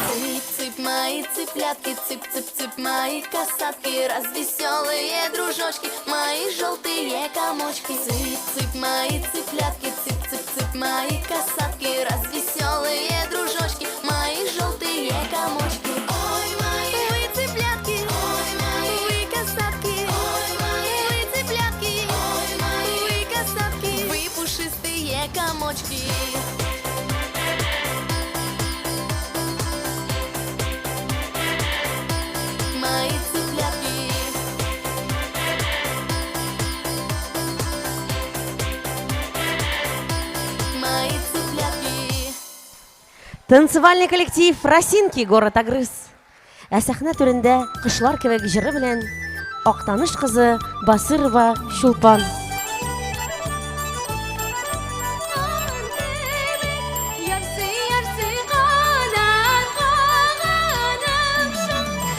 Цып-цып, мои цыплятки, цып-цып-цып, мои касатки, развеселые дружочки, мои желтые комочки. Цып-цып, мои цыплятки, цып-цып-цып, мои касатки, развеселые дружочки, мои желтые комочки. Ой, мои, вы цыплятки, ой, мои, вы касатки, ой, мои, вы цыплятки, ой, мои, вы касатки, вы пушистые комочки. Мои цыплятки. Мои цыплятки. Танцевальный коллектив «Росинки», город Агрыз. Ә сәхнә түрендә кошлар кебек җыры белән Актаныш кызы Басырова Чулпан. Ярсы-ярсы канат кагынып,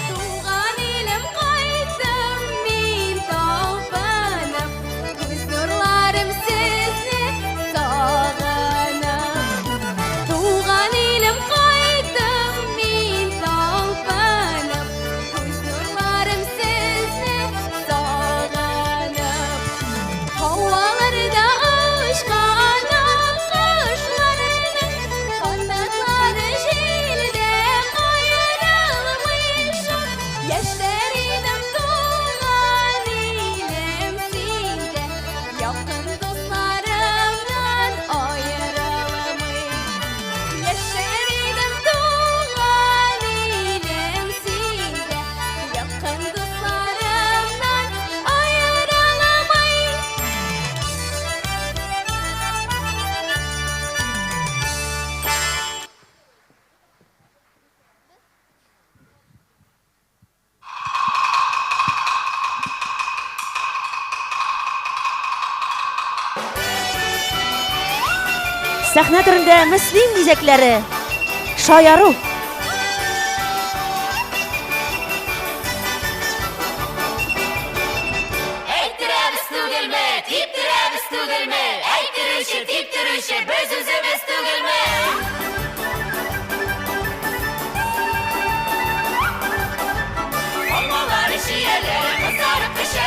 Туган илем кайттым мин талпынып, Күз нурларым сезне сагынып. Туган илем кайттым мин талпынып, Күз нурларым сезне сагынып. Һаваларда очкан кошларның канатлары җилдә каерылмый шул. Яшьләр идем туган илем синдә, якын дусларымнан аерылмый. Яшьләр идем туган илем синдә, якын дусларымнан аерылмый. Сәхнә түрендә Мөслим бизәкләре. Шаяру. Әйттерәбез түгелме, типтерәбез түгелме, әйттерүче, типтерүче без үзебез түгелме? Алмалары, чияләре кызарып пешә.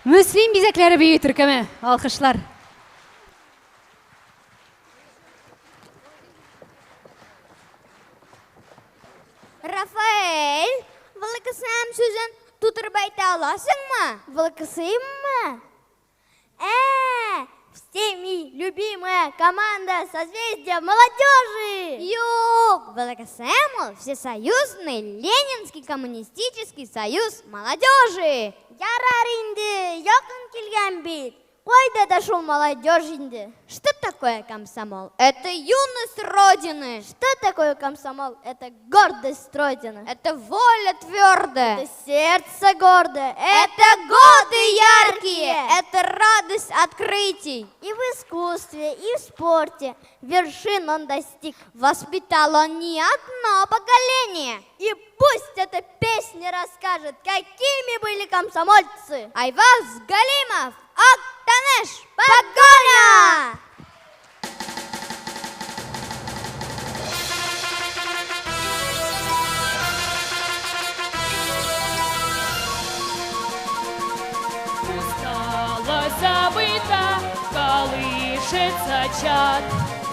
Мөслим бизәкләре бию төркеме. Алкышлар. Рафаэль, ВЛКСМ сүзен тутырып әйтә аласыңмы? ВЛКСМмы? Ә, всеми любимая команда созвездия молодежи! Юк, ВЛКСМ ул Всесоюзный Ленинский коммунистический союз молодежи. Ярар инде, якын килгән бит. Кайда да шул молодежь инде. Что такое комсомол? Это юность Родины. Что такое комсомол? Это гордость Родины. Это воля твердая. Это сердце гордое. Это годы яркие. Это радость открытий. И в искусстве, и в спорте вершин он достиг. Воспитал он не одно поколение. И пусть эта песня расскажет, какими были комсомольцы. Айваз Галимов, Актаныш, Погоня! Устала, забыта, колышется чад,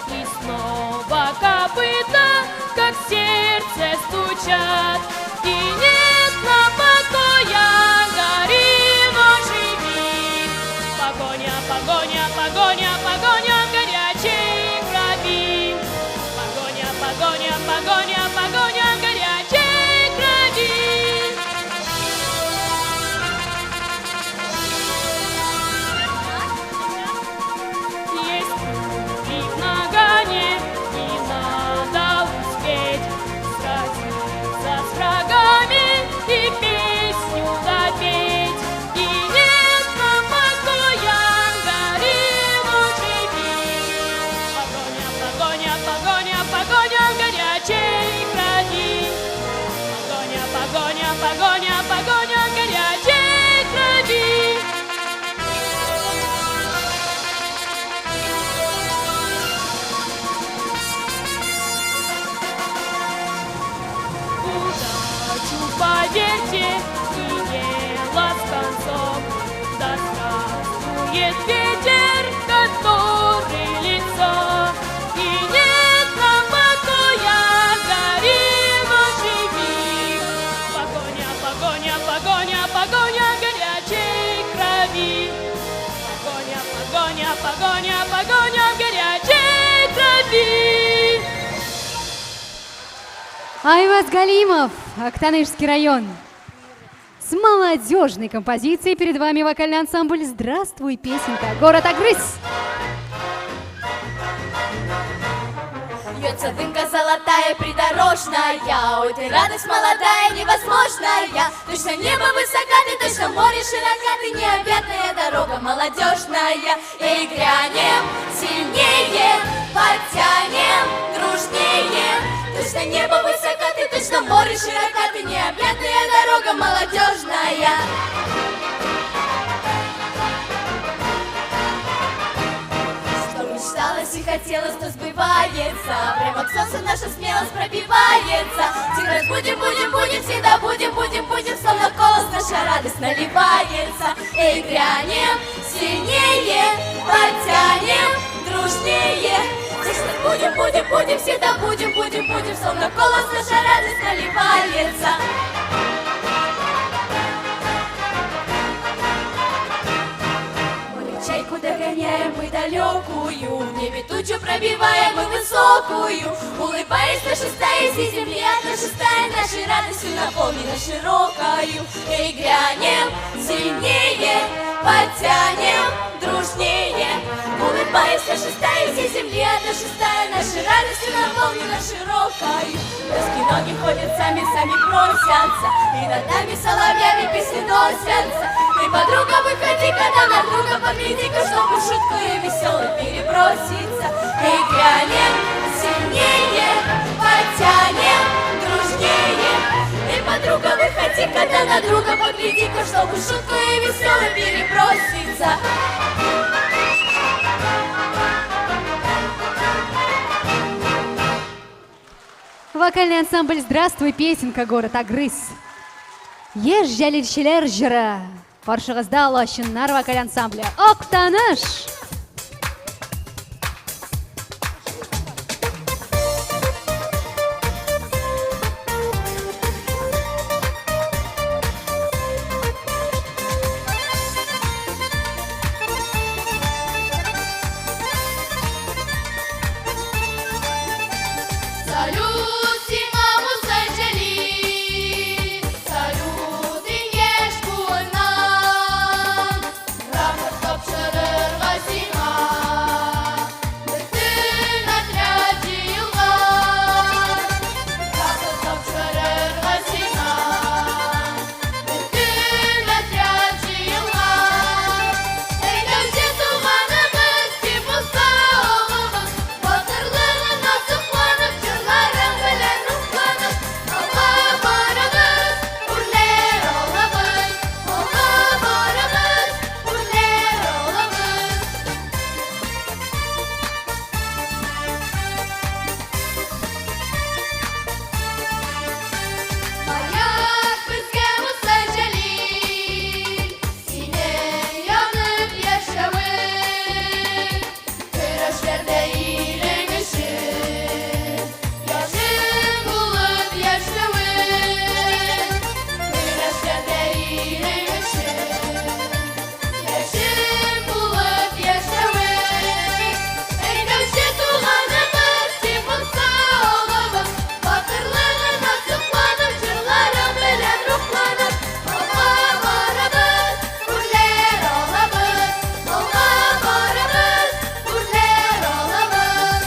И снова копыта, как сердце стучат. И нет нам покоя, гори, но живи. Погоня, погоня, погоня, погоня в горячей крови. Погоня, погоня, погоня, погоня в горячей крови. Есть пули в нагане, и надо успеть сразиться с врагами и песню допеть. И нет нам покоя, гори, но живи. Погоня, погоня, погоня, погоня в горячей крови. Погоня, погоня, погоня, погоня в горячей крови. Удачу, поверьте, и дело с концом. Да здравствует ветер, который лицо. И нет нам покоя, гори, но живи. Погоня, погоня, погоня, погоня горячей крови. Погоня, погоня, погоня, погоня горячей крови. Айваз Галимов, Актанышский район. С молодежной композицией перед вами вокальный ансамбль «Здравствуй, песенка». Город Агрыз. Льется дымка золотая придорожная, Ой, ты радость молодая, невозможная. Точно небо высока, ты точно море широка, Ты необъятная дорога молодежная. Эй, грянем сильнее, потянем дружнее. Точно небо высока, ты точно море широка, Ты необъятная дорога молодежная. Что мечталось и хотелось, то сбывается. Прямо к солнцу наша смелость пробивается. Всегда будем, будем, будем, всегда будем, будем, будем, Словно колос наша радость наливается. Эй, грянем сильнее, потянем дружнее. Точно будем, будем, будем, всегда будем, будем, будем, Словно колос наша радость наливается. Мы чайку догоняем, мы далекую, В небе тучу пробиваем мы высокую. Улыбаясь, наша стая всей земли, наша стая нашей радостью наполнена широкою. Эй, грянем сильнее, потянем дружнее. Улыбаясь, наша стая всей земли, наша стая нашей радостью наполнена широкою. Доски ноги ходят сами, сами просятся, И над нами соловьями песни носятся. Ты, подруга, выходи, когда на друга погляди-ка, Чтобы шуткою веселой переброситься. Эй, грянем сильнее, потянем дружнее. Эй, подруга, выходи, когда на друга погляди-ка, Чтобы шуткою веселой переброситься. Вокальный ансамбль «Здравствуй, песенка», город Агрыз. Яшь җәлилчеләр җыры. Каршыгызда Лачыннар вокаль ансамбле Актаныш! Салют сиңа, Муса Җәлил, салют иң яшь буыннан. Рапорт тапшырырга сиңа бөтен отряд җыелган. Рапорт тапшырырга сиңа бөтен отряд җыелган. Әйдәүче туганыбыз, син Муса агабыз, Батырлыгыңа сокланып, җырларың белән рухланып, Алга барабыз, үрләр алабыз, Алга барабыз, үрләр алабыз. Маяк безгә Муса Җәлил, синең янып яшәвең. Көрәшләрдә илең өчен яшен булып яшәвең. Көрәшләрдә илең өчен яшен булып яшәвең. Әйдәүче туганыбыз, син Муса агабыз, батырлыгыңа сокланып, җырларың белән рухланып, алга барабыз, үрләр алабыз, алга барабыз, үрләр алабыз.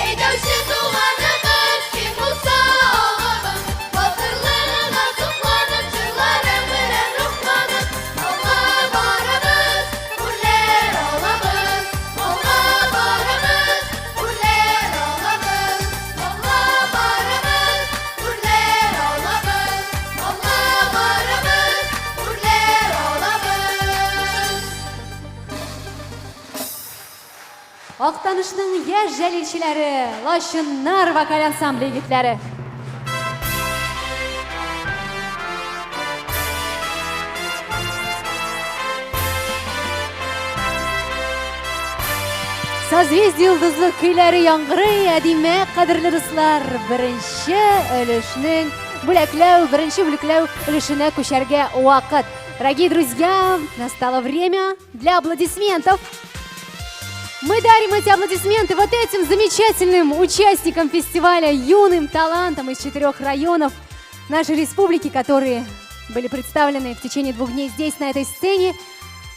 Әйдәүче туганыбыз, син Муса агабыз, батырлыгыңа сокланып, җырларың белән рухланып, алга барабыз, үрләр алабыз, алга барабыз, үрләр алабыз, алга барабыз, үрләр алабыз, алга барабыз, үрләр алабыз. Актанышның яшь җәлилчеләре, Лачыннар вокаль ансамбле егетләре. Созвездие йолдызлык көйләре яңгырый, ә димәк, кадерле дуслар, беренче өлешнең бүләкләү, беренче бүләкләү өлешенә күчәргә вакыт. Дорогие друзья, настало время для аплодисментов. Мы дарим эти аплодисменты вот этим замечательным участникам фестиваля, юным талантам из четырех районов нашей республики, которые были представлены в течение двух дней здесь, на этой сцене.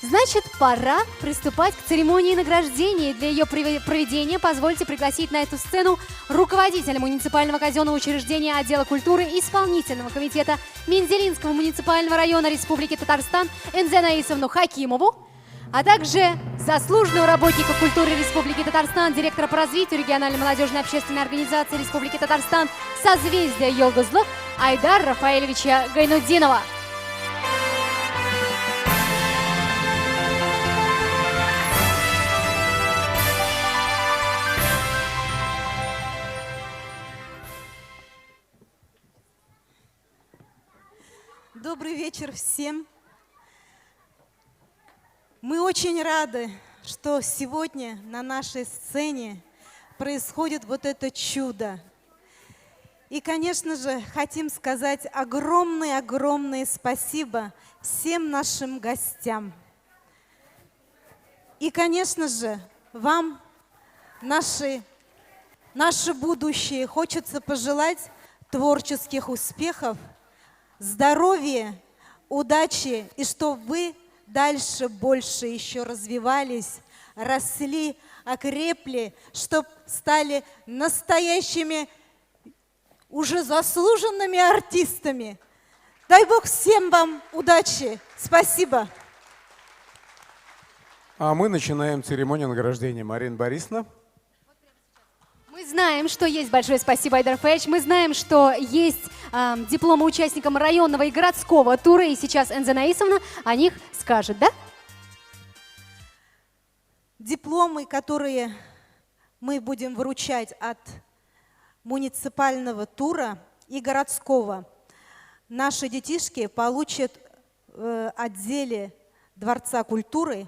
Значит, пора приступать к церемонии награждения. Для ее проведения позвольте пригласить на эту сцену руководителя муниципального казенного учреждения отдела культуры исполнительного комитета Мензелинского муниципального района Республики Татарстан Энзе Наисовну Хакимову, а также заслуженного работника культуры Республики Татарстан, директора по развитию региональной молодежной общественной организации Республики Татарстан «Созвездие Йолдызлык» Айдар Рафаэлевича Гайнутдинова. Добрый вечер всем. Мы очень рады, что сегодня на нашей сцене происходит вот это чудо. И, конечно же, хотим сказать огромное-огромное спасибо всем нашим гостям. И, конечно же, вам, наши, наше будущее, хочется пожелать творческих успехов, здоровья, удачи, и чтобы вы дальше больше еще развивались, росли, окрепли, чтобы стали настоящими, уже заслуженными артистами. Дай Бог всем вам удачи. Спасибо. А мы начинаем церемонию награждения. Марина Борисовна. Мы знаем, что есть, большое спасибо, Айдар Фаевич, мы знаем, что есть дипломы участникам районного и городского тура, и сейчас Энза Наисовна о них скажет, да? Дипломы, которые мы будем вручать от муниципального тура и городского, наши детишки получат в отделе Дворца культуры,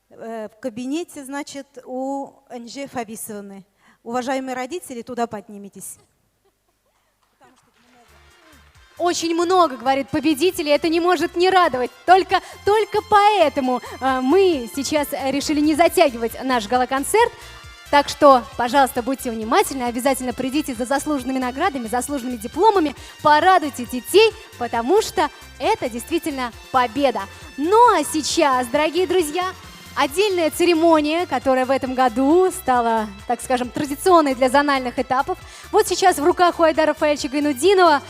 в кабинете, значит, у Энже Фависовны. Уважаемые родители, туда подниметесь. Очень много, говорит, победителей, это не может не радовать. Только поэтому мы сейчас решили не затягивать наш гала-концерт. Так что, пожалуйста, будьте внимательны, обязательно придите за заслуженными наградами, заслуженными дипломами, порадуйте детей, потому что это действительно победа. Ну а сейчас, дорогие друзья, отдельная церемония, которая в этом году стала, так скажем, традиционной для зональных этапов. Вот сейчас в руках у Айдара Рафаэльевича Гайнутдинова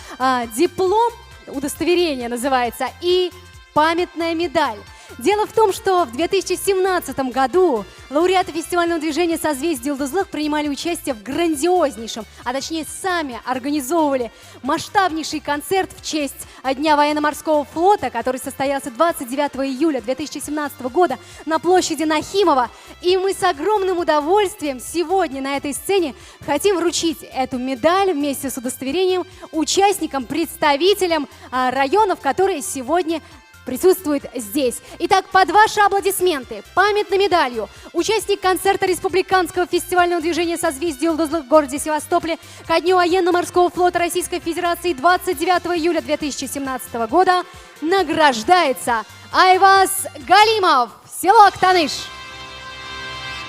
диплом, удостоверение называется, и памятная медаль. Дело в том, что в 2017 году лауреаты фестивального движения «Созвездие Йолдызлык» принимали участие в грандиознейшем, а точнее сами организовывали масштабнейший концерт в честь Дня военно-морского флота, который состоялся 29 июля 2017 года на площади Нахимова. И мы с огромным удовольствием сегодня на этой сцене хотим вручить эту медаль вместе с удостоверением участникам, представителям районов, которые сегодня присутствует здесь. Итак, под ваши аплодисменты, памятной медалью, участник концерта Республиканского фестивального движения «Созвездие Йолдызлык» в городе Севастополе ко Дню военно-морского флота Российской Федерации 29 июля 2017 года награждается Айваз Галимов, село Актаныш.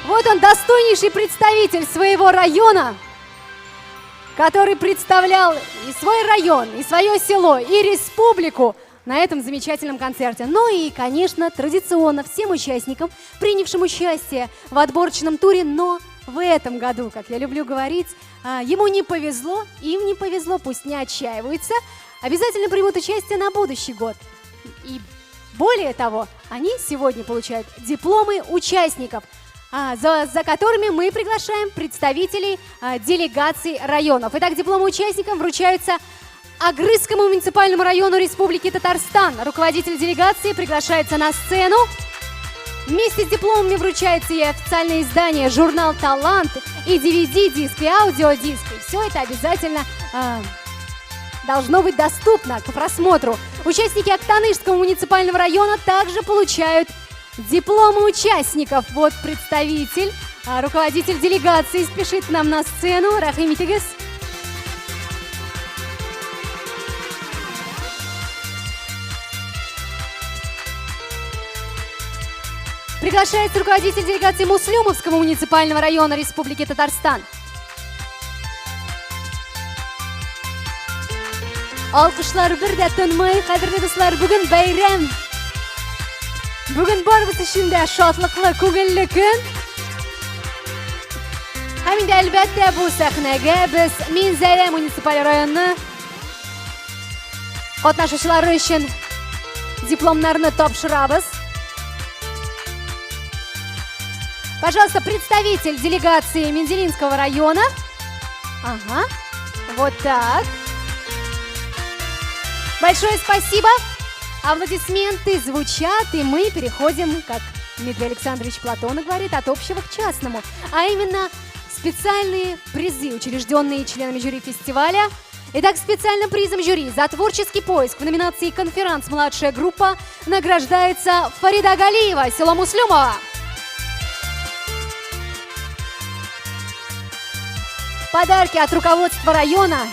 Вот он, достойнейший представитель своего района, который представлял и свой район, и свое село, и республику на этом замечательном концерте. Ну и, конечно, традиционно всем участникам, принявшим участие в отборочном туре, но в этом году, как я люблю говорить, ему не повезло, им не повезло, пусть не отчаиваются, обязательно примут участие на будущий год. И более того, они сегодня получают дипломы участников, за которыми мы приглашаем представителей делегаций районов. Итак, дипломы участникам вручаются Агрызскому муниципальному району Республики Татарстан. Руководитель делегации приглашается на сцену. Вместе с дипломами вручается и официальное издание, журнал «Талант», и DVD-диск, и аудиодиск. И все это обязательно должно быть доступно к просмотру. Участники Актанышского муниципального района также получают дипломы участников. Вот представитель, руководитель делегации спешит к нам на сцену. Рахим итегез. Приглашается руководитель делегации Муслюмовского муниципального района Республики Татарстан. Алкышлар бер дә тынмый, кадерле дуслар, бүген бәйрәм. Бүген барыбыз өчен дә шатлыклы, күңелле көн. Һәм инде әлбәттә бу сәхнәгә без Минзәлә муниципаль районы катнашучылары өчен дипломнарны тапшырабыз. Пожалуйста, представитель делегации Мензелинского района. Ага, вот так. Большое спасибо. Аплодисменты звучат, и мы переходим, как Дмитрий Александрович Платонов говорит, от общего к частному. А именно специальные призы, учрежденные членами жюри фестиваля. Итак, специальным призом жюри за творческий поиск в номинации «Конферанс. Младшая группа» награждается Фарида Галиева, село Муслюмово. Подарки от руководства района,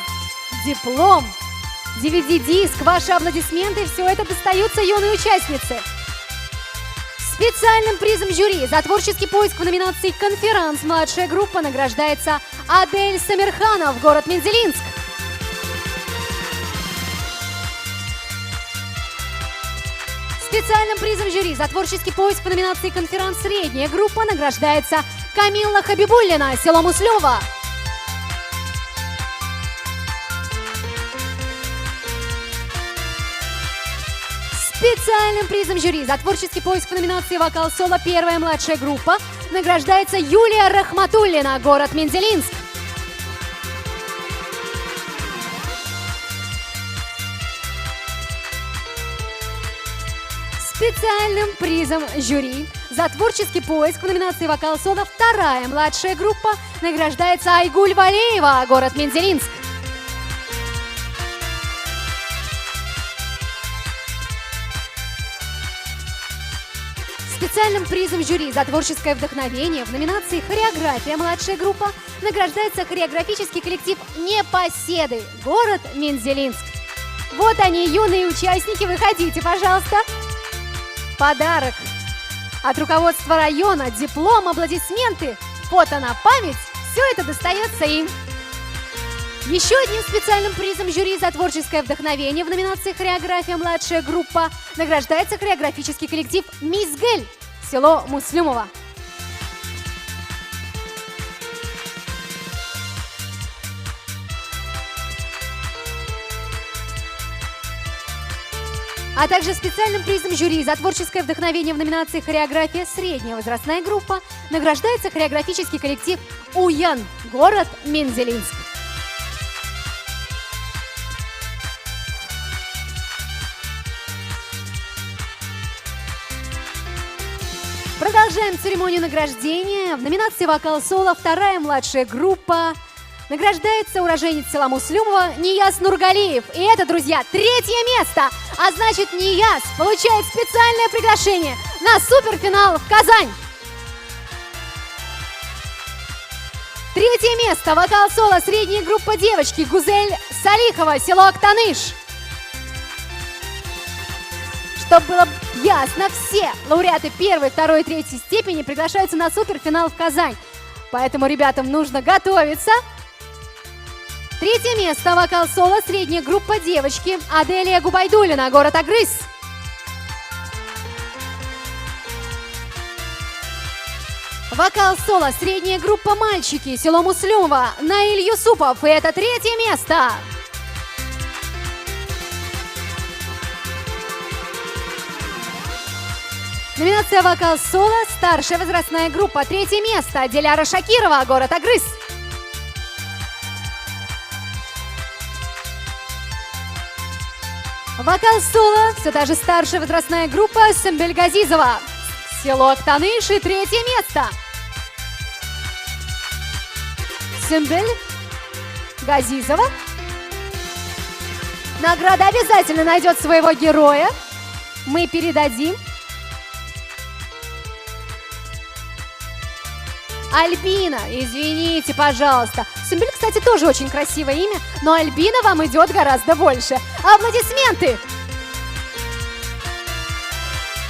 диплом, DVD-диск, ваши аплодисменты, все это достаются юной участнице. Специальным призом жюри за творческий поиск в номинации «Конферанс. Младшая группа» награждается Адель Самирханов, город Мензелинск. Специальным призом жюри за творческий поиск в номинации «Конферанс. Средняя группа» награждается Камилла Хабибуллина, село Муслюмово. Специальным призом жюри за творческий поиск в номинации «Вокал-соло. Первая младшая группа» награждается Юлия Рахматуллина, город Мензелинск. Специальным призом жюри за творческий поиск в номинации «Вокал соло» вторая младшая группа награждается Айгуль Валеева, город Мензелинск. Специальным призом жюри за творческое вдохновение в номинации «Хореография. Младшая группа» награждается хореографический коллектив «Непоседы», город Мензелинск. Вот они, юные участники, выходите, пожалуйста. Подарок от руководства района, диплом, аплодисменты, фото на память. Все это достается им. Еще одним специальным призом жюри за творческое вдохновение в номинации «Хореография. Младшая группа» награждается хореографический коллектив «Мисс Гель», село Муслюмово. А также специальным призом жюри за творческое вдохновение в номинации «Хореография. Средняя возрастная группа» награждается хореографический коллектив «Уян», город Мензелинск. Продолжаем церемонию награждения. В номинации «Вокал соло» вторая младшая группа награждается уроженец села Муслюмово Нияз Нургалиев. И это, друзья, третье место. А значит, Нияз получает специальное приглашение на суперфинал в Казань. Третье место. Вокал соло средняя группа девочки Гузель Салихова, село Актаныш. Чтобы было ясно, все лауреаты первой, второй и третьей степени приглашаются на суперфинал в Казань. Поэтому ребятам нужно готовиться. Третье место. Вокал соло средняя группа девочки Аделия Губайдулина, город Агрыз. Вокал соло средняя группа мальчики, село Муслюмово, Наиль Юсупов. И это третье место. Номинация «Вокал соло» старшая возрастная группа. Третье место. Диляра Шакирова, город Агрыз. Вокал соло, все та же старшая возрастная группа Сымбель Газизова. Село Актаныш и третье место. Сымбель Газизова. Награда обязательно найдет своего героя. Мы передадим. Альбина, извините, пожалуйста. Сымбель, кстати, тоже очень красивое имя, но Альбина вам идет гораздо больше. Аплодисменты!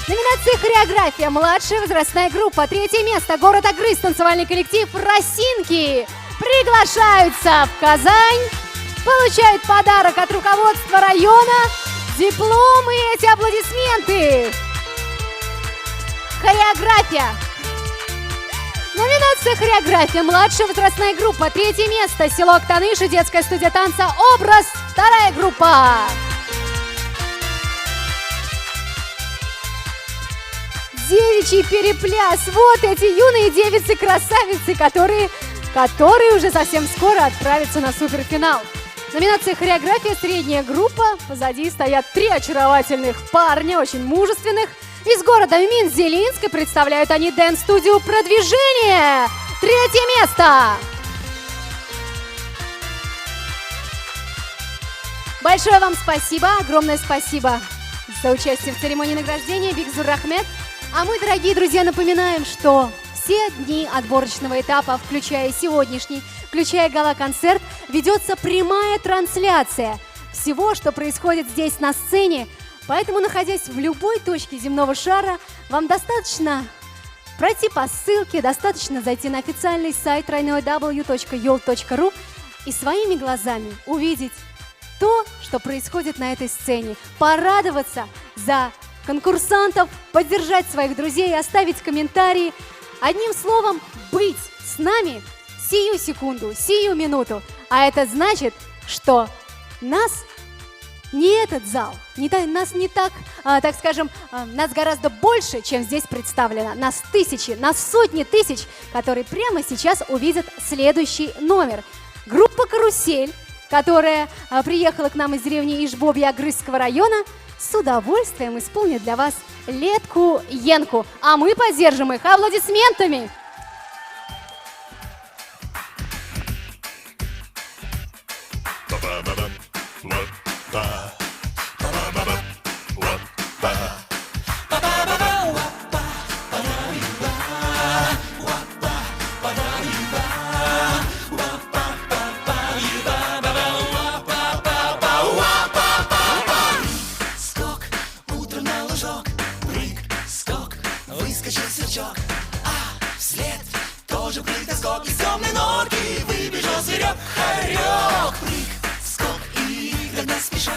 Номинация «Хореография». Младшая возрастная группа. Третье место. Город Агрыз. Танцевальный коллектив «Росинки». Приглашаются в Казань. Получают подарок от руководства района. Дипломы и эти аплодисменты. Хореография. Номинация «Хореография». Младшая возрастная группа. Третье место. Село Актаныш и детская студия танца «Образ». Вторая группа. Девичий перепляс. Вот эти юные девицы-красавицы, которые уже совсем скоро отправятся на суперфинал. Номинация «Хореография». Средняя группа. Позади стоят три очаровательных парня, очень мужественных. Из города Мензелинска представляют они дэнс-студию «Продвижение». Третье место. Большое вам спасибо, огромное спасибо за участие в церемонии награждения. Бигзур Рахмет. А мы, дорогие друзья, напоминаем, что все дни отборочного этапа, включая сегодняшний, включая гала-концерт, ведется прямая трансляция всего, что происходит здесь на сцене. Поэтому, находясь в любой точке земного шара, вам достаточно пройти по ссылке, достаточно зайти на официальный сайт www.yol.ru и своими глазами увидеть то, что происходит на этой сцене, порадоваться за конкурсантов, поддержать своих друзей, оставить комментарии. Одним словом, быть с нами сию секунду, сию минуту. А это значит, что нас не этот зал, не та, нас не так, так скажем, нас гораздо больше, чем здесь представлено. Нас тысячи, нас сотни тысяч, которые прямо сейчас увидят следующий номер. Группа «Карусель», которая приехала к нам из деревни Ишбобья Агрызского района, с удовольствием исполнит для вас Летку Енку. А мы поддержим их аплодисментами. Скок, утром на лужок, прыг, скок, выскочил сверчок, а вслед тоже прыг да скок, из темной норки выбежал зверек, хорек. Прыг, скок, и догнать спешат,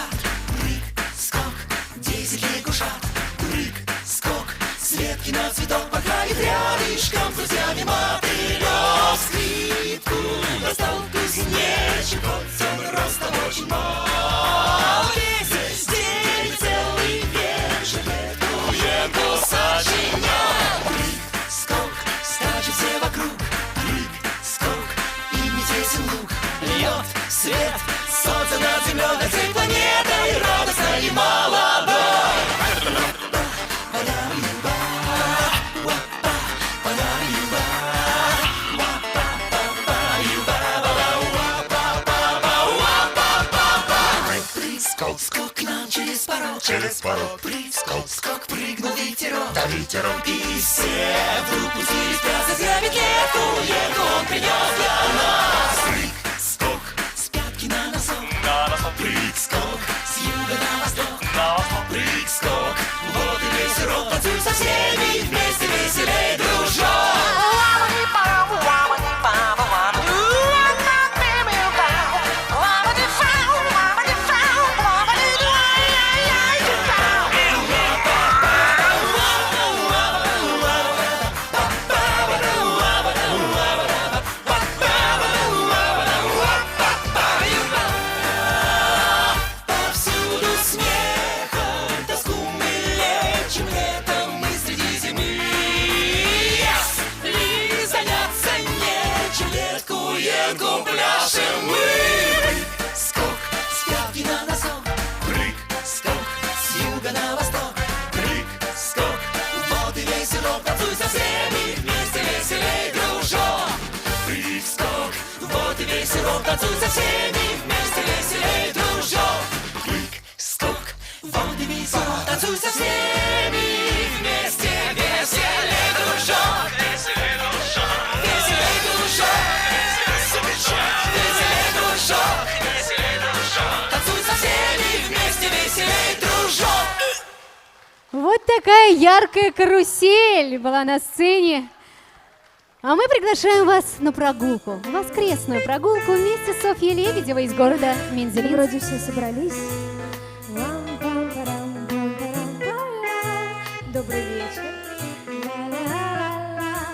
прыг, скок, 10 лягушат, прыг, скок, с ветки на цветок порхает рядышком с друзьями мотылек. Скрипку достал кузнечик, хоть он ростом очень мал, весь день целый вечер эту енку сочинял. Прыг, скок, скачут все вокруг, прыг, скок, им не тесен луг, льет свет, солнце над землей, над всей планетой, радостно и молодой. Прыг, скок, скок к нам через порог, через порог. Прыг, скок, скок, прыгнул ветерок, да ветерок. И все вдруг пустились плясать, грабить летку, енку он принес для нас. Прыг, скок, с пятки на носок, на носок. Прыг, скок, с юга на восток, на восток. Прыг, скок, вот и весь урок, танцуй со всеми вместе веселей, дружок. Повсюду смехом тоску мы лечим, летом мы среди зимы. Если заняться нечем, летку, енку пляшем мы. Прыг, скок, с пятки на носок, прыг, скок, с юга на восток, прыг, скок, вот и весь урок, танцуй со всеми вместе веселей, дружок. Прыг, скок, вот и весь урок, танцуй со всеми вместе веселей, дружок. Прыг, скок, вот и весь урок, танцуй со всеми вместе веселей, дружок. Веселей, дружок. Веселей, дружок. Веселей, дружок. Веселей, дружок. Танцуй со всеми вместе веселей, дружок. Вот такая яркая карусель была на сцене. А мы приглашаем вас на прогулку, воскресную прогулку вместе с Софьей Лебедевой из города Мензелинск. Вроде все собрались. Добрый вечер. Ла-ла-ла-ла.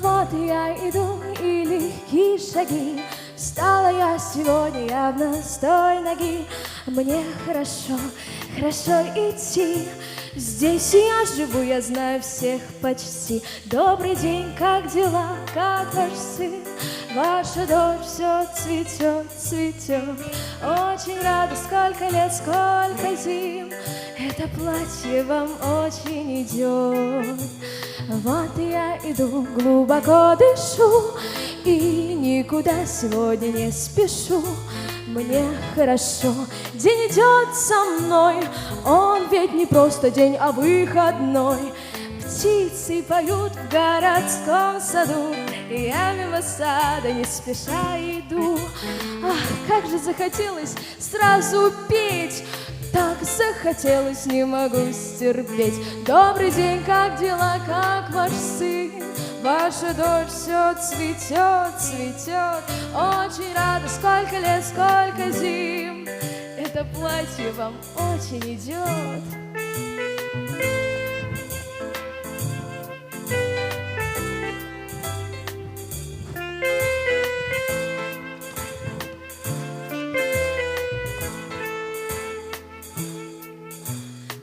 Вот я иду, и легкие шаги. Встала я сегодня явно с той ноги. Мне хорошо, хорошо идти. Здесь я живу, я знаю всех почти. Добрый день, как дела, как ваш сын? Ваша дочь все цветет, цветет. Очень рада, сколько лет, сколько зим. Это платье вам очень идет. Вот я иду, глубоко дышу и никуда сегодня не спешу. Мне хорошо, день идет со мной, он ведь не просто день, а выходной. Птицы поют в городском саду, и я мимо сада не спеша иду. Ах, как же захотелось сразу петь, так захотелось, не могу стерпеть. Добрый день, как дела, как ваш сын? Ваша дочь все цветет, цветет. Очень рада, сколько лет, сколько зим. Это платье вам очень идет.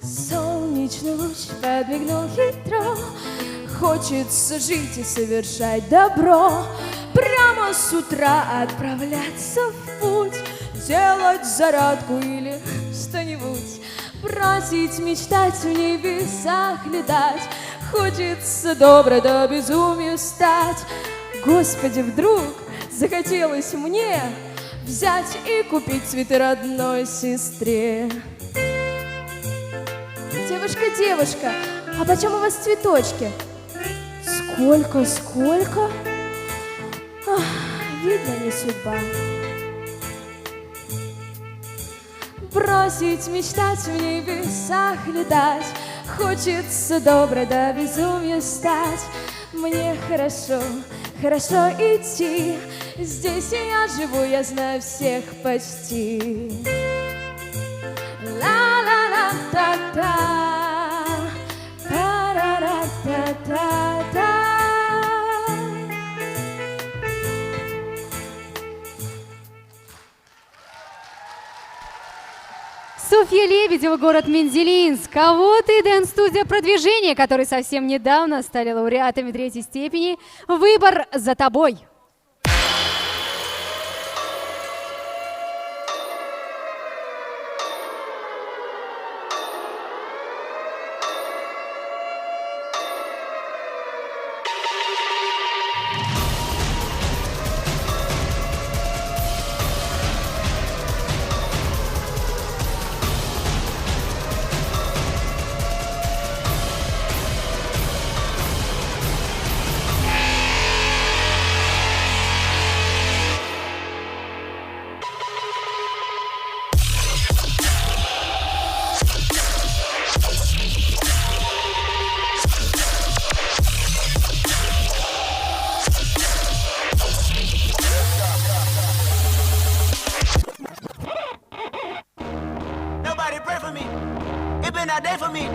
Солнечный луч подмигнул хитро. Хочется жить и совершать добро. Прямо с утра отправляться в путь, делать зарядку или что-нибудь. Бросить мечтать в небесах летать, хочется добро до безумия стать. Господи, вдруг захотелось мне взять и купить цветы родной сестре. Девушка, девушка, а почем у вас цветочки? Сколько, сколько? Ах, видно, не судьба. Бросить мечтать в небесах летать, хочется добро до безумия стать. Мне хорошо, хорошо идти, здесь я живу, я знаю всех почти. Ла-ла-ла-та-та, та-ра-ра-та-та-та. Софья Лебедева, город Мензелинск. А вот и Дэнс-студия продвижения, которые совсем недавно стали лауреатами третьей степени. Выбор за тобой. Nobody pray for me. It been a day for me.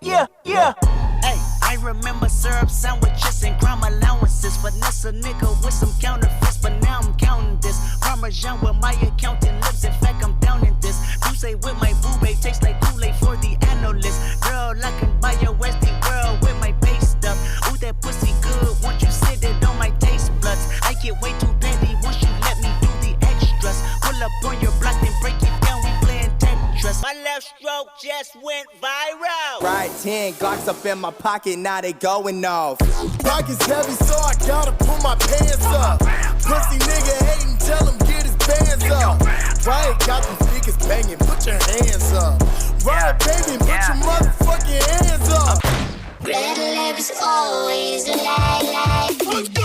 Yeah, yeah. Hey, I remember syrup sandwiches and crime allowances. Finesse a nigga with some counterfeits, but now I'm counting this. Parmesan with my accountant lips. In fact, I'm down in this. Douce with my boo babe tastes like Kool-Aid for the analyst. Girl, I can buy your Westie world with my pay stub. Ooh, that pussy good. Once you sit it on my taste buds, I get way too petty once you let me do the extras. Pull up on your block, then break it down. We playing Tetris. My left stroke just went viral. Right, 10 Glocks up in my pocket, now they going off. Pockets heavy, so I gotta pull my pants up. Pussy nigga hating, tell him get his bands up. Riot got them speakers banging, put your hands up. Riot, baby, put your motherfucking hands up. Red lips always lie, lie. Let's go!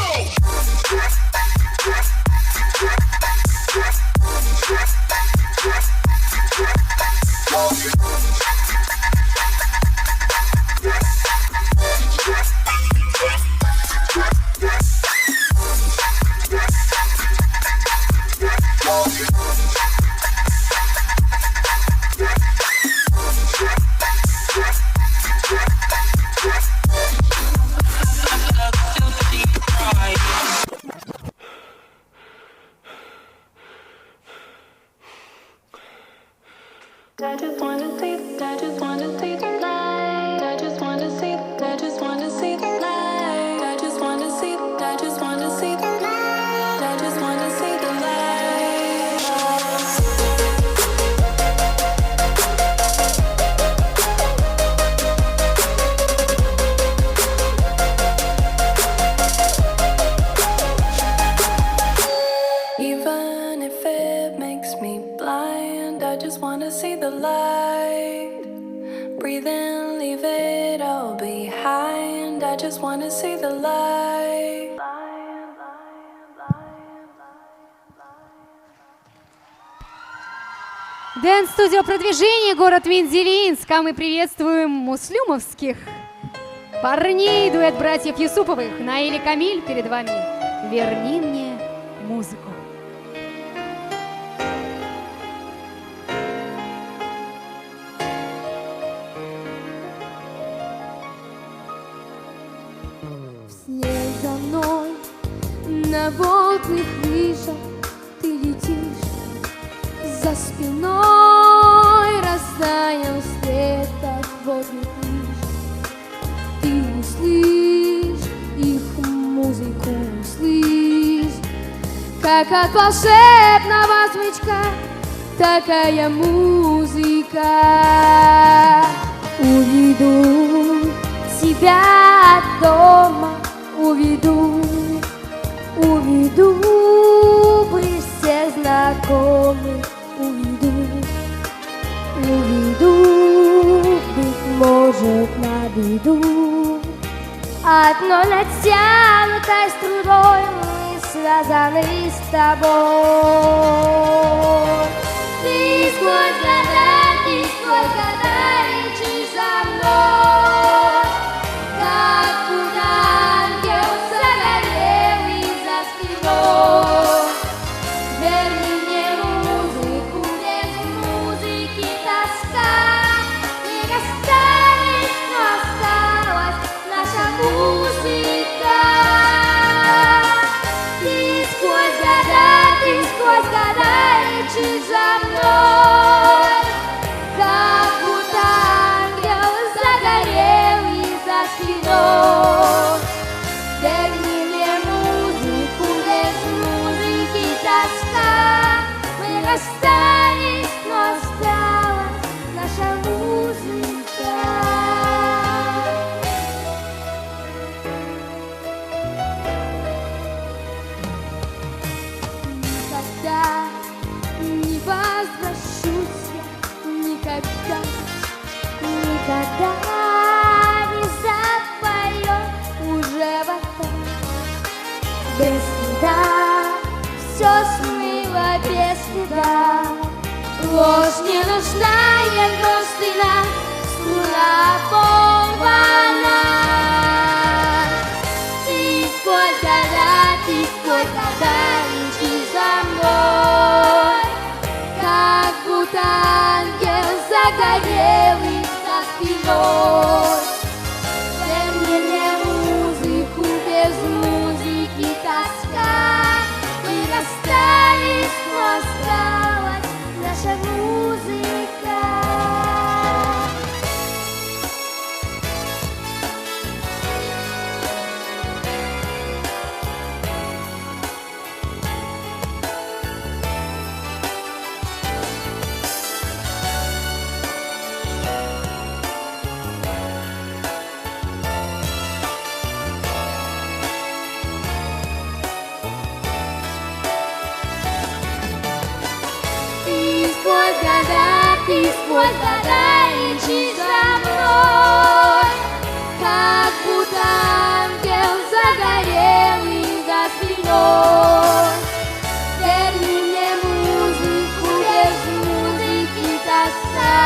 I just wanna see, I just wanna see the light. I just wanna see, I just wanna see the light. I just wanna see, I just wanna see the light. I just wanna see the light. Even if it makes me blind, I just wanna see the light. Breathe in, leave it all behind. I just wanna see the light. Дэнс-студия продвижения, город Мензелинск. А мы приветствуем муслюмовских парней, дуэт братьев Юсуповых. Наиль и Камиль перед вами. Верни мне музыку. В сне за мной на водных лыжах ты летишь, за спиной растаял след от водных лыж. Ты услышь их музыку, услышь, как от волшебного смычка такая музыка. музыка. Уведу тебя от дома, уведу, уведу при всех знакомых, уведу, уведу, быть может, на беду. Одной натянутой струной мы связаны с тобой. Ты сквозь года, ты сквозь года летишь за мной, как будто ангел загорелый за спиной. Верни мне музыку, без музыки тоска. Не расстались, но осталась наша музыка. Ты сквозь года, ты сквозь года летишь за мной, как будто ангел загорелый за спиной. Верни мне музыку, без музыки тоска. Мы расстались, но осталась наша музыка. Никогда не возвращусь я, никогда, никогда не запоет уже вода. Без следа, все смыло без следа. Ложь не нужна, я грустна, струна порвана. Ты сквозь года, ты сквозь года летишь за мной, как будто ангел загорелый за спиной. Верни мне музыку, без музыки тоска. Мы расстались, но осталась наша музыка. Ты сквозь года, ты сквозь года летишь за мной, как будто ангел загорелый за спиной. Верни мне музыку, без музыки тоска.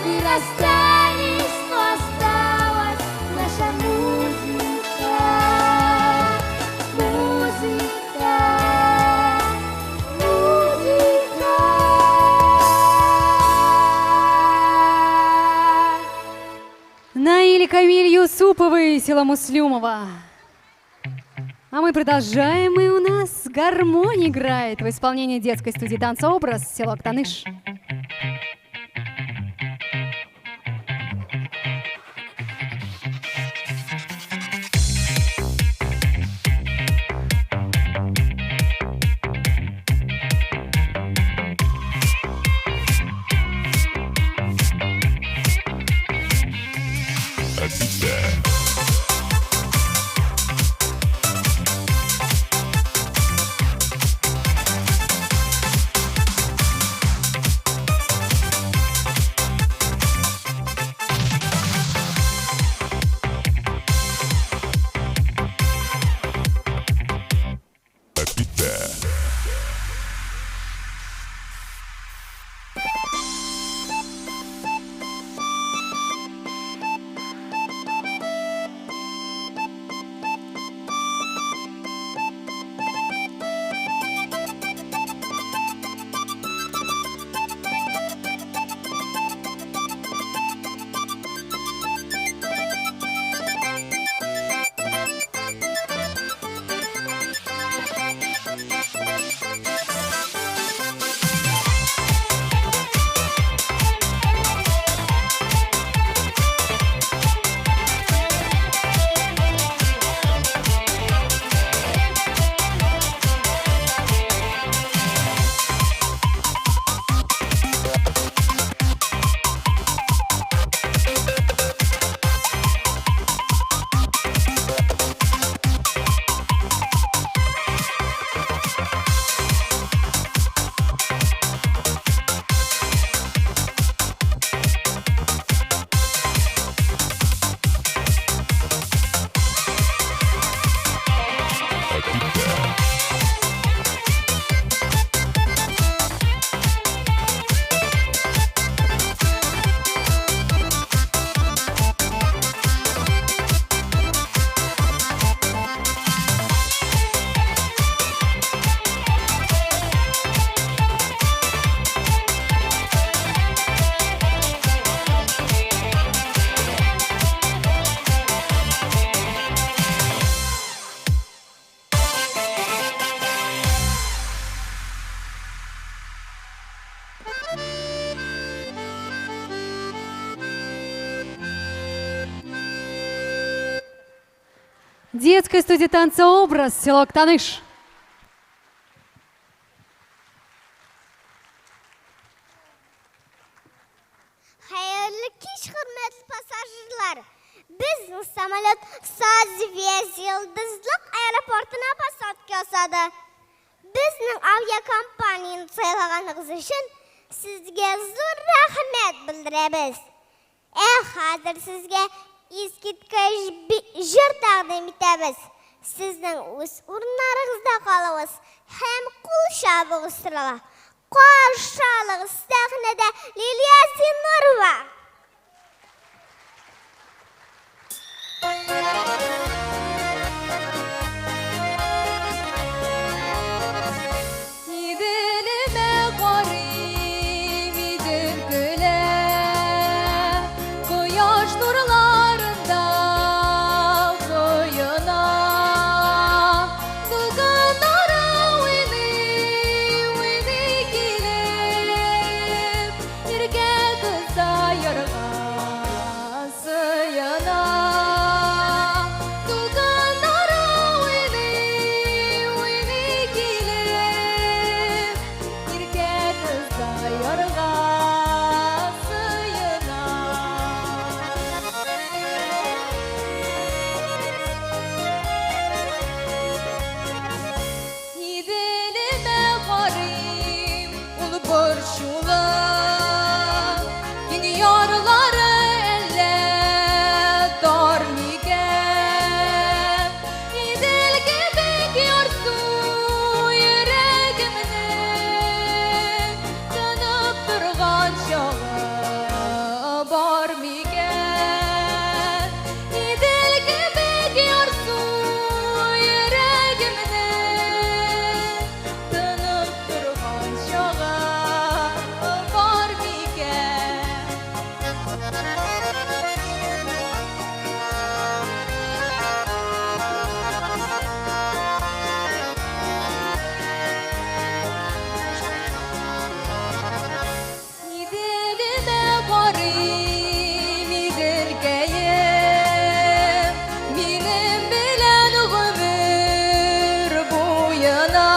Мы расстались, но осталась наша музыка. Музыка. Музыка. Наиля Камиль Юсуповой, село Муслюмово. А мы продолжаем, и у нас гармонь играет в исполнении детской студии танца «Образ», село Актаныш. Отлично. Детская студия танца «Образ», село Актаныш. Хәерле кич, хөрмәтле пассажирлар! Безнең самолет Созвездие-Йолдызлык аэропортына посадка ясады. Безнең авиакомпанияне сайлаганыгыз өчен сезгә зур рәхмәт белдерәбез. Ә хәзер сезгә искиткеч җыр тәкъдим итәбез. Сезнең үз урыннарыгызда калуыгыз һәм кул чабуыгыз сорала. Каршы алыгыз, сәхнәдә Лилия Зиннурова! Иделемә карыйм, Идел көлә, Кояш нурларында коена. Дулкыннары уйный, уйный килеп, Иркә кызда ярга сыена. Дулкыннары уйный, уйный килеп, Иркә кызда ярга сыена. Иделемә карыйм, ул борчулы, Киң ярлары әллә тар микән? Идел кебек ярсу йөрәгемнең Тынып торган чагы бар микән? Идел кебек ярсу йөрәгемнең Тынып торган чагы бар микән? Иделемә карыйм, Иделкәем, минем белән гомер буена.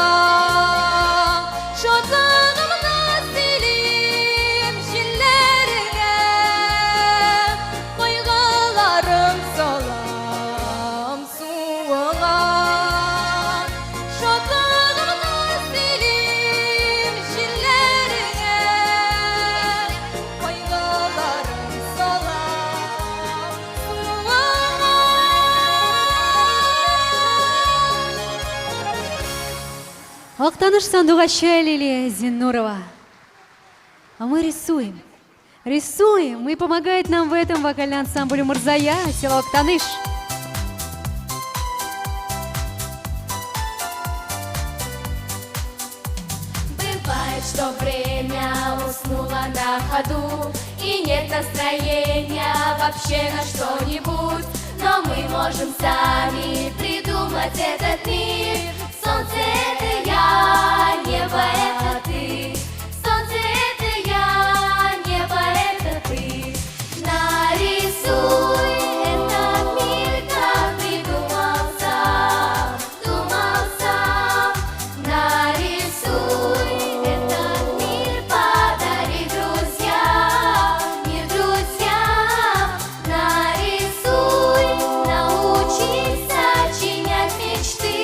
Шатлыгымны сөйлим җилләргә, кайгыларым салам суыңа. Шатлыгымны сөйлим җилләргә, кайгыларым салам суыңа. Актаныш сандугачы Лилия Зиннурова. А мы рисуем. Рисуем, и помогает нам в этом вокальный ансамбль Мурзая, село Актаныш. Бывает, что время уснуло на ходу, И нет настроения вообще на что-нибудь. Но мы можем сами придумать этот мир. Солнце — это я, небо — это ты. Солнце — это я, небо — это ты. Нарисуй этот мир, как придумал сам, думал сам. Нарисуй этот мир, подари друзьям, не друзьям. Нарисуй, научись сочинять мечты.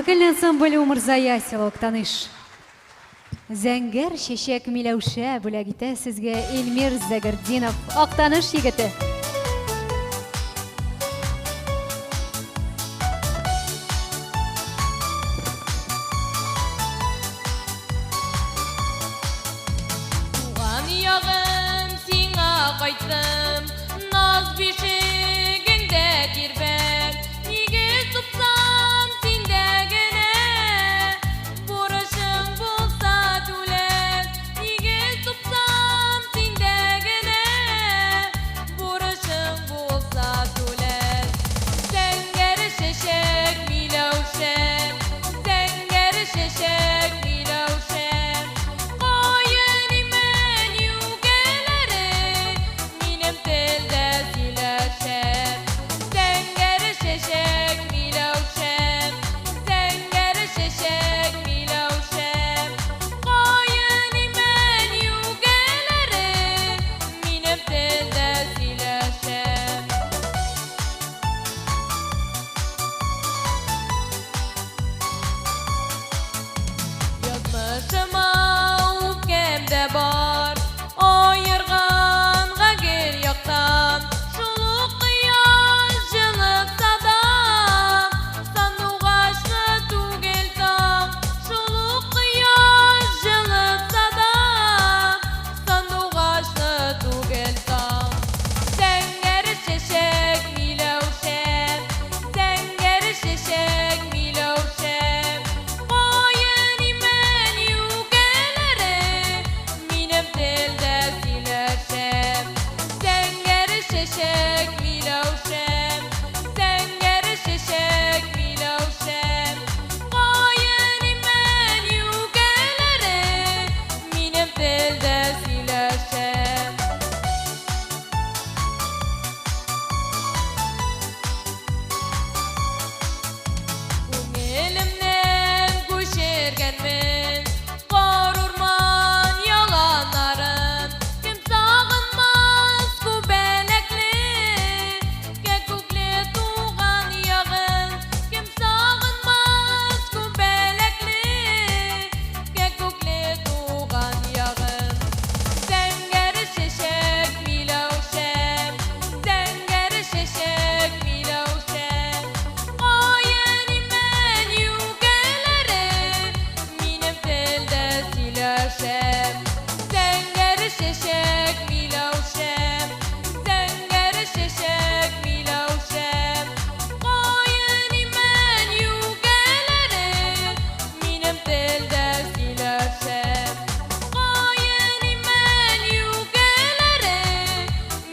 Вокальный ансамбль Умырзая, село Актаныш. Зәңгәр чәчәк миләүшә бүләк итә сезгә Эльмир Зәгәрдинов, Актаныш егете. Туган ягым, сиңа кайттым, Наз бишегеңдә тирбәп, Нигез тупсам синдә генә, Бурычың булса түләп, Нигез тупсам синдә генә, Бурычың булса түләп. Зәңгәр чәчәк, миләүшә, Зәңгәр чәчәк, миләүшә, Каен имән юкәләре Минем телдә сөйләшә. Зәңгәр чәчәк, миләүшә, Зәңгәр чәчәк, миләүшә, Каен имән юкәләре Минем телдә сөйләшә. Язмышыма үпкәм дә бар, Аерганга гел яктан. Шул ук кояш җылытса да, Сандугачлы түгел таң. Шул ук кояш җылытса да, Сандугачлы түгел таң. Зәңгәр чәчәк, миләүшә, Зәңгәр чәчәк, миләүшә, Каен имән юкәләре Минем телдә сөйләшә. Зәңгәр чәчәк, миләүшә, Зәңгәр чәчәк, миләүшә, Каен имән юкәләре Минем телдә сөйләшә. Күңелемнән күчергәнмен Кар урман яланнарын. Кем сагынмас күбәләкле, Кәкүкле туган ягын? Кем сагынмас күбәләкле, Кәкүкле туган ягын? Зәңгәр чәчәк, миләүшә, Зәңгәр чәчәк, миләүшә, Каен имән юкәләре Минем телдә сөйләшә. Зәңгәр чәчәк, миләүшә, Зәңгәр чәчәк, миләүшә, Каен имән юкәләре Минем телдә сөйләшә. Каен имән юкәләре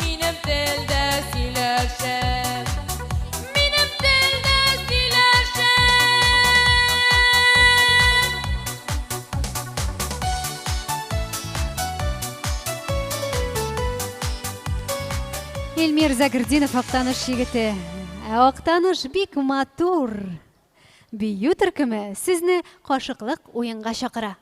Минем телдә сөйләшә. Минем телдә сөйләшә. Эльмир Загырдинов, Актаныш егете. Ә Актаныш бик матур. Бию төркеме сезне кашыклык уенга чакыра.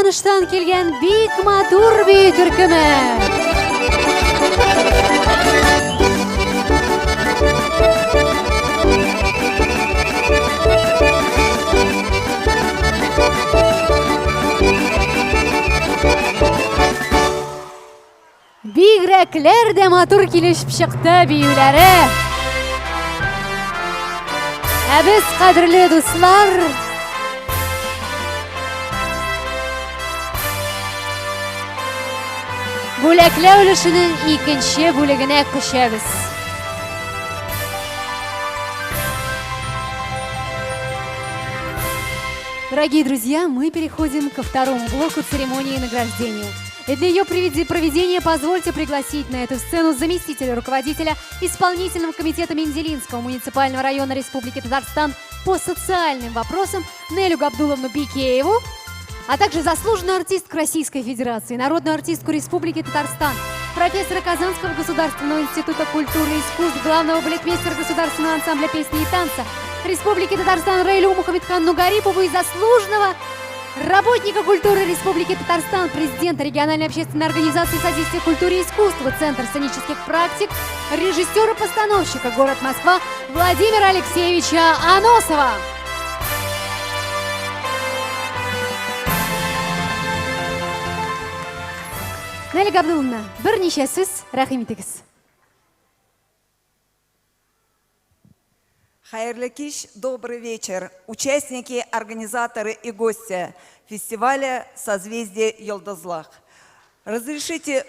Актаныштан килгән бик матур бию төркеме. Бигрәкләр дә матур килешеп чыкты биюләре. Ә без, кадерле дуслар, бүләкләү өлешенең икенче бүлегенә күчәбез. Дорогие друзья, мы переходим ко второму блоку церемонии награждения. И для ее проведения позвольте пригласить на эту сцену заместителя руководителя исполнительного комитета Мензелинского муниципального района Республики Татарстан по социальным вопросам Нелю Габдуловну Бикееву, а также заслуженную артистку Российской Федерации, народную артистку Республики Татарстан, профессора Казанского государственного института культуры и искусств, главного балетмейстера Государственного ансамбля песни и танца Республики Татарстан Раилю Мухаметханну Гарипову и заслуженного работника культуры Республики Татарстан, президента региональной общественной организации содействия культуре и искусству, Центр сценических практик, режиссера-постановщика город Москва Владимира Алексеевича Аносова. Нелли Габдулловна, берничә сүз, рәхим итегез. Хәерле кич, добрый вечер. Участники, организаторы и гости фестиваля «Созвездие Йолдызлык». Разрешите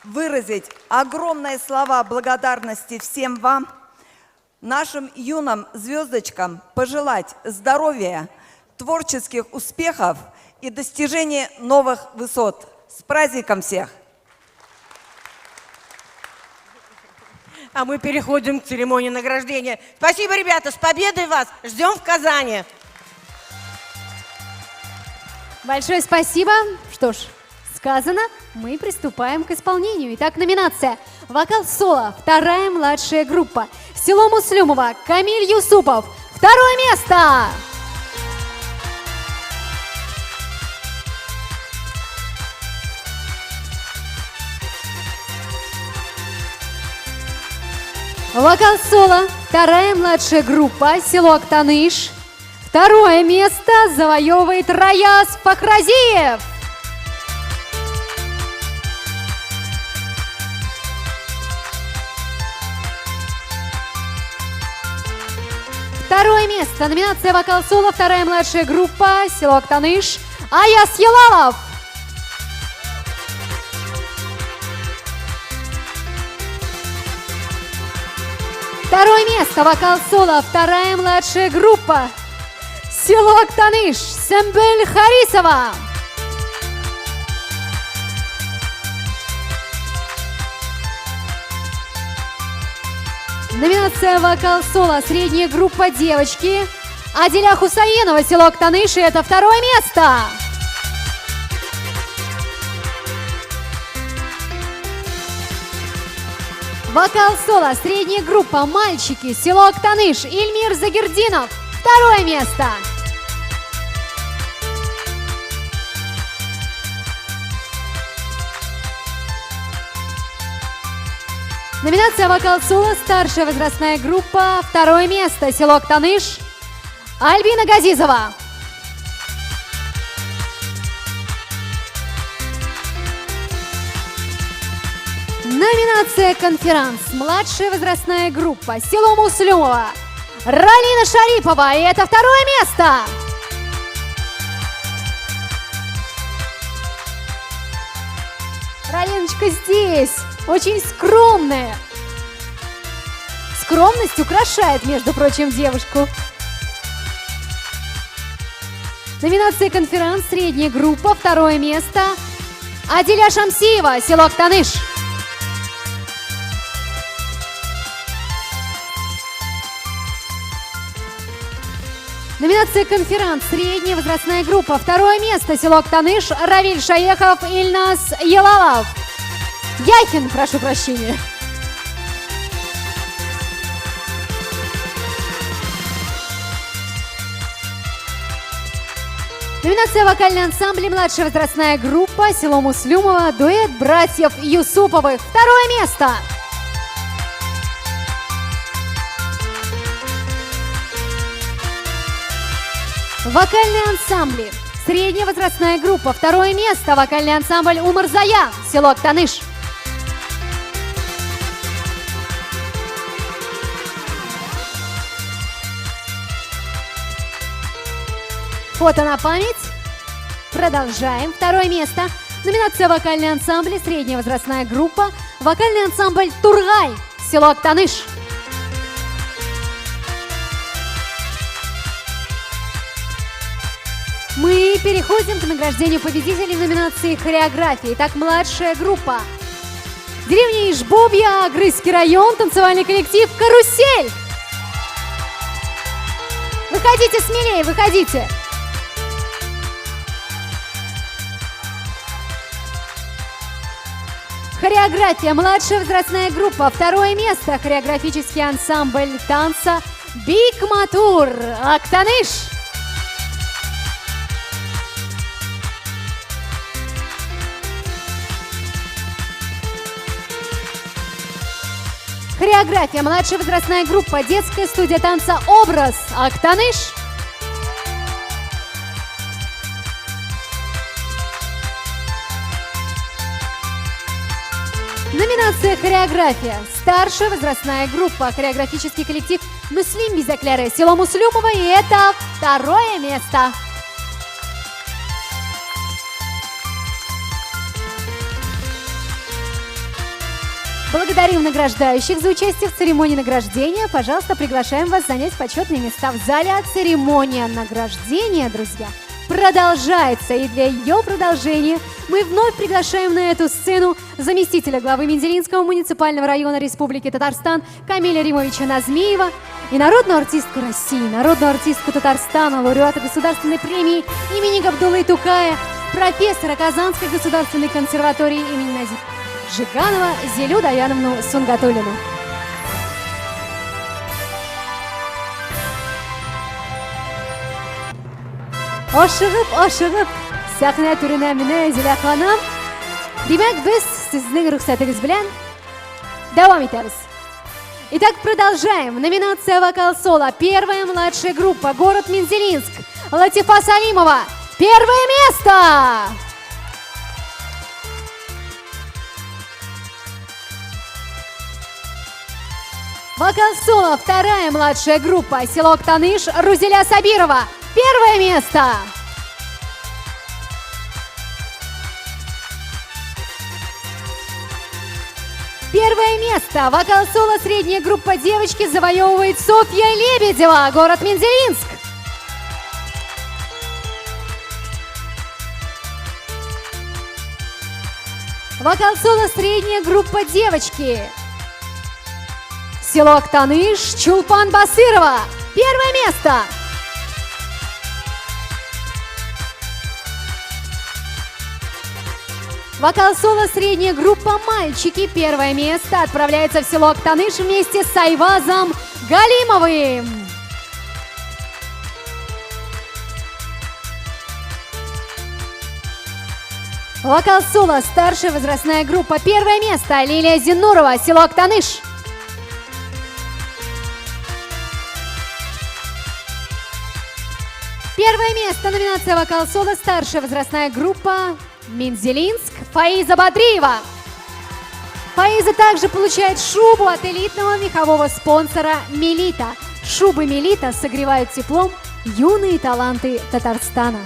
выразить огромные слова благодарности всем вам, нашим юным звездочкам пожелать здоровья, творческих успехов и достижения новых высот. С праздником всех! А мы переходим к церемонии награждения. Спасибо, ребята, с победой вас! Ждем в Казани! Большое спасибо. Что ж, сказано, мы приступаем к исполнению. Итак, номинация «Вокал-соло», вторая младшая группа. Село Муслюмово, Камиль Юсупов. Второе место! Вокал-соло, вторая младшая группа, село Актаныш. Второе место завоевывает Раяз Фахразиев. Второе место. Номинация «Вокал-соло», вторая младшая группа, село Актаныш, Аяс Елалов. Второе место. Вокал-соло, вторая младшая группа, село Актаныш, Сэмбель Харисова. Номинация «Вокал-соло», средняя группа девочки, Аделя Хусаинова, село Актаныш, и это второе место. Вокал-соло, средняя группа мальчики, село Актаныш, Ильмир Загердинов, второе место. Номинация «Вокал-соло», старшая возрастная группа, второе место, село Актаныш, Альбина Газизова. Номинация «Конферанс», младшая возрастная группа, село Муслюмово, Ралина Шарипова, и это второе место. Ралиночка здесь, очень скромная. Скромность украшает, между прочим, девушку. Номинация «Конферанс», средняя группа, второе место, Аделя Шамсиева, село Актаныш. Номинация «Конферанс», средняя возрастная группа, второе место, село Актаныш, Равиль Шаехов, Ильнас Елалов. Яхин, прошу прощения. Номинация «Вокальный ансамбль» младшая возрастная группа село Муслюмово, дуэт братьев Юсуповых. Второе место. Вокальные ансамбли. Средняя возрастная группа. Второе место. Вокальный ансамбль «Умарзая», село Актаныш. Фото на память. Продолжаем. Второе место. Номинация «Вокальный ансамбль», средняя возрастная группа. Вокальный ансамбль «Тургай», село Актаныш. Мы переходим к награждению победителей в номинации «Хореография». Итак, младшая группа. Деревня Ишбобья, Агрызский район, танцевальный коллектив «Карусель». Выходите смелее, выходите. Хореография. Младшая возрастная группа. Второе место. Хореографический ансамбль танца «Биг Матур». Актаныш. Хореография. Младшая возрастная группа. Детская студия танца «Образ». Актаныш. Номинация «Хореография». Старшая возрастная группа. Хореографический коллектив «Муслим Бизакляры». Село Муслюмово. И это второе место. Благодарим награждающих за участие в церемонии награждения. Пожалуйста, приглашаем вас занять почетные места в зале. А церемония награждения, друзья, продолжается. И для ее продолжения мы вновь приглашаем на эту сцену заместителя главы Мензелинского муниципального района Республики Татарстан Камиля Римовича Назмиева и народную артистку России, народную артистку Татарстана, лауреата Государственной премии имени Габдуллы Тукая, профессора Казанской государственной консерватории имени Назиба Жиганова Зилю Даяновну Сунгатуллину. Ашыгып, ашыгып, сәхнә түренә менә Зилә ханым. Димәк, без сезнең рөхсәтегез белән дәвам итәбез. Итак, продолжаем. Номинация «Вокал-соло». Первая младшая группа. Город Мензелинск. Латифа Салимова. Первое место! Вокал-соло. Вторая младшая группа. Село Актаныш. Рузеля Сабирова. Первое место! Первое место. Вокал-соло средняя группа девочки завоевывает Софья Лебедева, город Мензелинск. Вокал-соло средняя группа девочки. Село Актаныш, Чулпан Басырова. Первое место. Вокал-соло средняя группа «Мальчики». Первое место отправляется в село Актаныш вместе с Айвазом Галимовым. Вокал-соло старшая возрастная группа. Первое место Лилия Зиннурова, село Актаныш. Первое место номинация «Вокал-соло» старшая возрастная группа Мензелинск, Фаиза Бадриева. Фаиза также получает шубу от элитного мехового спонсора «Мелита». Шубы «Мелита» согревают теплом юные таланты Татарстана.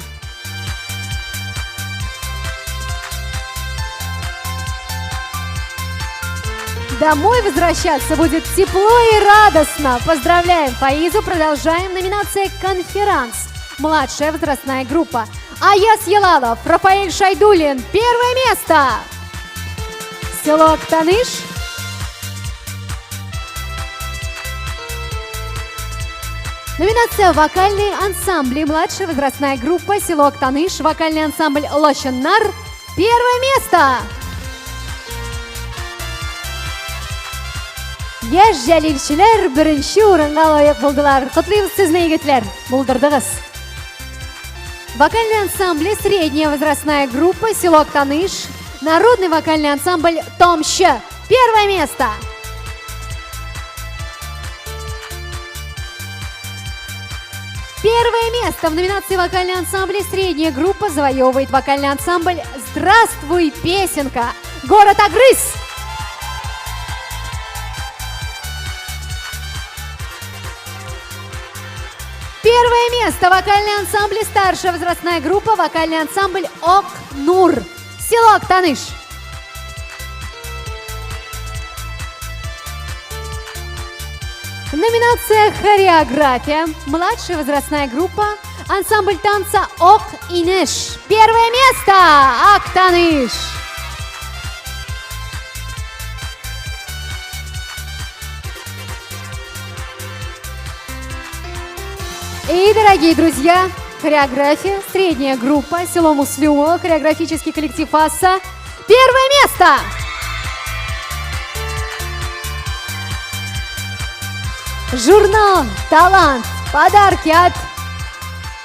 Домой возвращаться будет тепло и радостно. Поздравляем Фаизу. Продолжаем. Номинация «Конферанс». Младшая возрастная группа. Аяс Ялалов, Рафаэль Шайдулин. Первое место. Село Актаныш. Номинация «Вокальные ансамбли». Младшая возрастная группа. Село Актаныш. Вокальный ансамбль «Лощеннар». Первое место. Яшь җәлилчеләр беренче урынга лаек булдылар. Котлыйбыз сезне, егетләр. Булдырдыгыз. Вокальные ансамбли «Средняя возрастная группа», село Актаныш, народный вокальный ансамбль «Томща». Первое место! Первое место в номинации «Вокальный ансамбль» «Средняя группа» завоевывает вокальный ансамбль «Здравствуй, песенка!» Город Агрыз! Первое место вокальный ансамбль «Старшая возрастная группа», вокальный ансамбль «Ок-Нур», село Актаныш. Номинация «Хореография», младшая возрастная группа, ансамбль танца «Ок-Инеш». Первое место Актаныш. И, дорогие друзья, хореография, средняя группа, село Муслюмово, хореографический коллектив «Асса». Первое место! Журнал «Талант». Подарки от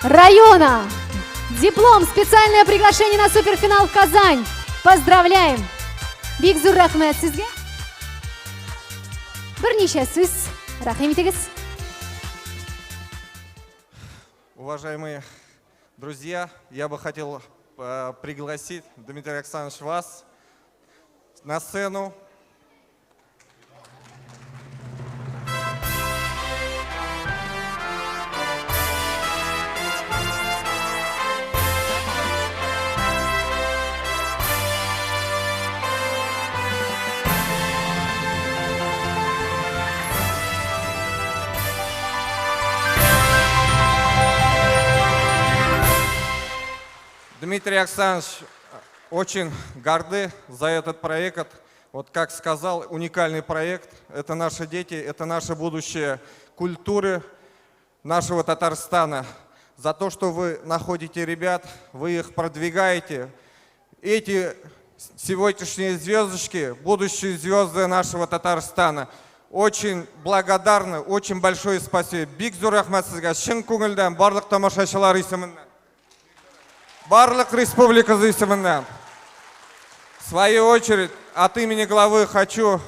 района. Диплом, специальное приглашение на суперфинал в Казань. Поздравляем! Бик зур рәхмәт сезгә. Берничә сүз. Рәхим итегез. Уважаемые друзья, я бы хотел пригласить Дмитрия Александровича вас на сцену. Дмитрий Александрович, очень горды за этот проект. Вот как сказал, уникальный проект. Это наши дети, это наше будущее культуры нашего Татарстана. За то, что вы находите ребят, вы их продвигаете. Эти сегодняшние звездочки, будущие звезды нашего Татарстана. Очень благодарны, очень большое спасибо. Бик зур рәхмәт сезгә, чын күңелдән, барлык тамашачылар исеменнән. Барлык республика исеменнән. В свою очередь, от имени главы хочу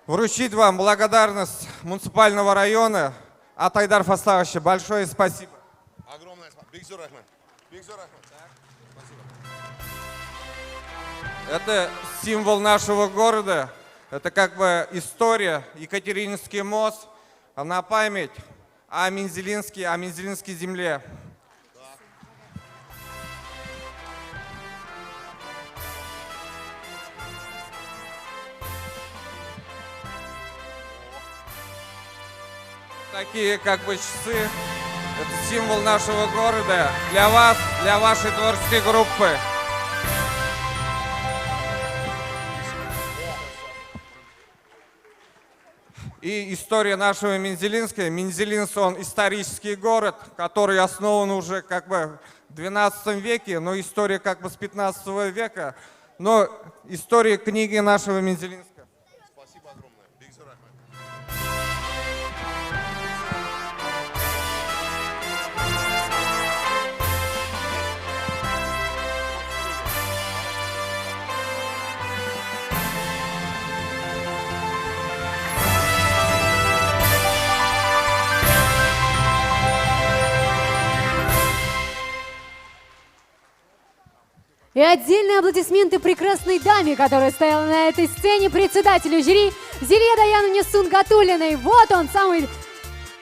вручить вам благодарность муниципального района от Айдара Фаславовича. Большое спасибо. Огромное спасибо. Бик зур рәхмәт. Бик зур рәхмәт. Спасибо. Это символ нашего города. Это как бы история. Екатерининский мост на память о Мензелинске, о Мензелинской земле. Такие как бы часы. Это символ нашего города. Для вас, для вашей творческой группы. И история нашего Мензелинска. Мензелинск, он исторический город, который основан уже как бы в 12 веке, но история как бы с 15 века. Но история книги нашего Мензелинска. Спасибо огромное. Бик зур рәхмәт. И отдельные аплодисменты прекрасной даме, которая стояла на этой сцене, председателю жюри Зиле Даяновне Сунгатуллиной. Вот он, самый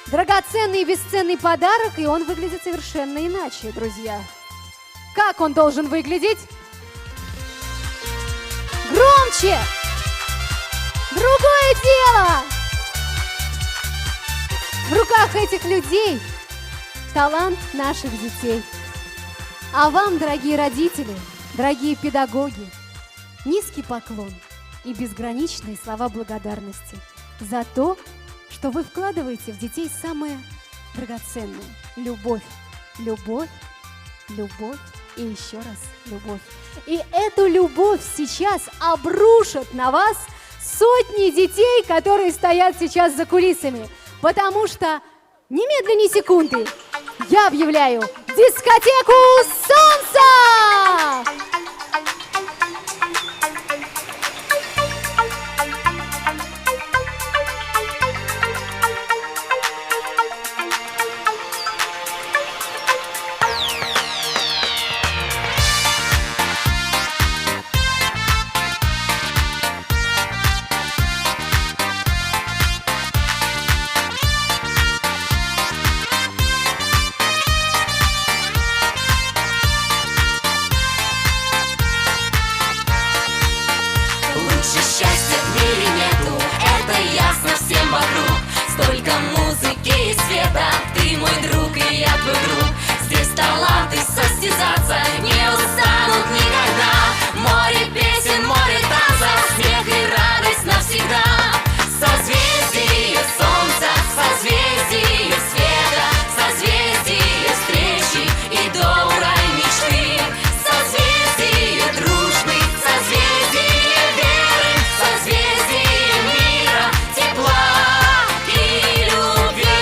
драгоценный и бесценный подарок, и он выглядит совершенно иначе, друзья. Как он должен выглядеть? Громче! Другое дело! В руках этих людей талант наших детей. А вам, дорогие родители, дорогие педагоги, низкий поклон и безграничные слова благодарности за то, что вы вкладываете в детей самое драгоценное – любовь, любовь, любовь и еще раз любовь. И эту любовь сейчас обрушат на вас сотни детей, которые стоят сейчас за кулисами, потому что немедленно ни секунды я объявляю дискотеку солнца! Лучше счастья в мире нету, это ясно всем вокруг. Столько музыки и света, ты мой друг и я твой друг. Здесь таланты состязаться не устанут никогда. Море песен, море танцев, смех и радость навсегда. Созвездие солнца, созвездие света, созвездие встречи и доброй мечты. Созвездие дружбы, созвездие веры, созвездие мира, тепла и любви.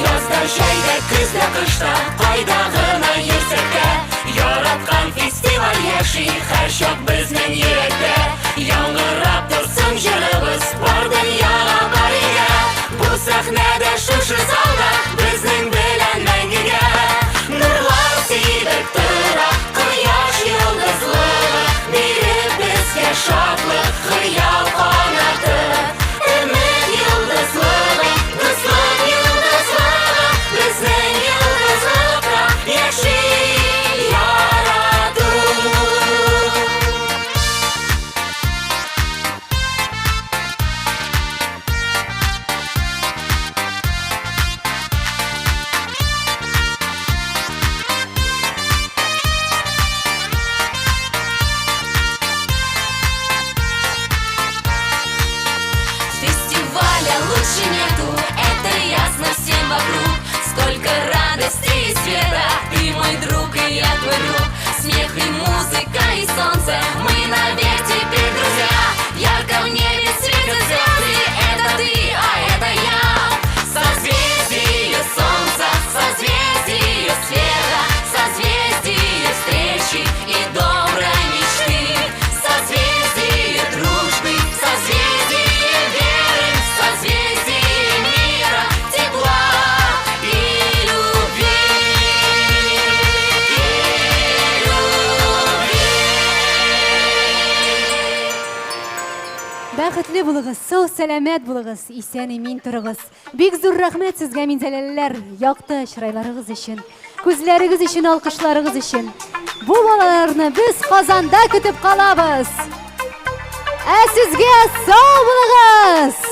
Язда, җәйдә, көздә, кышта, кайда гына йөрсәк тә, яраткан фестиваль яши һәрчак безнең йөрәктә. Яңгырап торсын җырыбыз бар дөньяга, бар илгә. Бу сәхнәдә, шушы залда безнең белән мәңгегә. Нурлар сибеп тора кояш йолдызлыгы, биреп безгә шатлык, хыял канаты. Өмет йолдызлыгы, дуслык йолдызлыгы, безнең йолдызлыкта яши ярату. Фестиваля лучше нету, это ясно всем вокруг. Столько радости и света, ты мой друг и я твой друг. Смех и музыка и солнце, мы навек теперь друзья. Ярко в небе светят звезды, это ты, а это я. Созвездие солнца, созвездие света, созвездие встречи и доброй мечты. Созвездие дружбы, созвездие веры, созвездие мира, тепла и любви. И любви. Бәхетле булыгыз, сау сәламәт булыгыз, исән имин торыгыз. Бик зур рәхмәт сезгә, минзәләлеләр, якты чырайларыгыз өчен, күзләрегез өчен, алкышларыгыз өчен. Бу балаларны без Казанда көтеп калабыз. Ә сезгә сау булыгыз!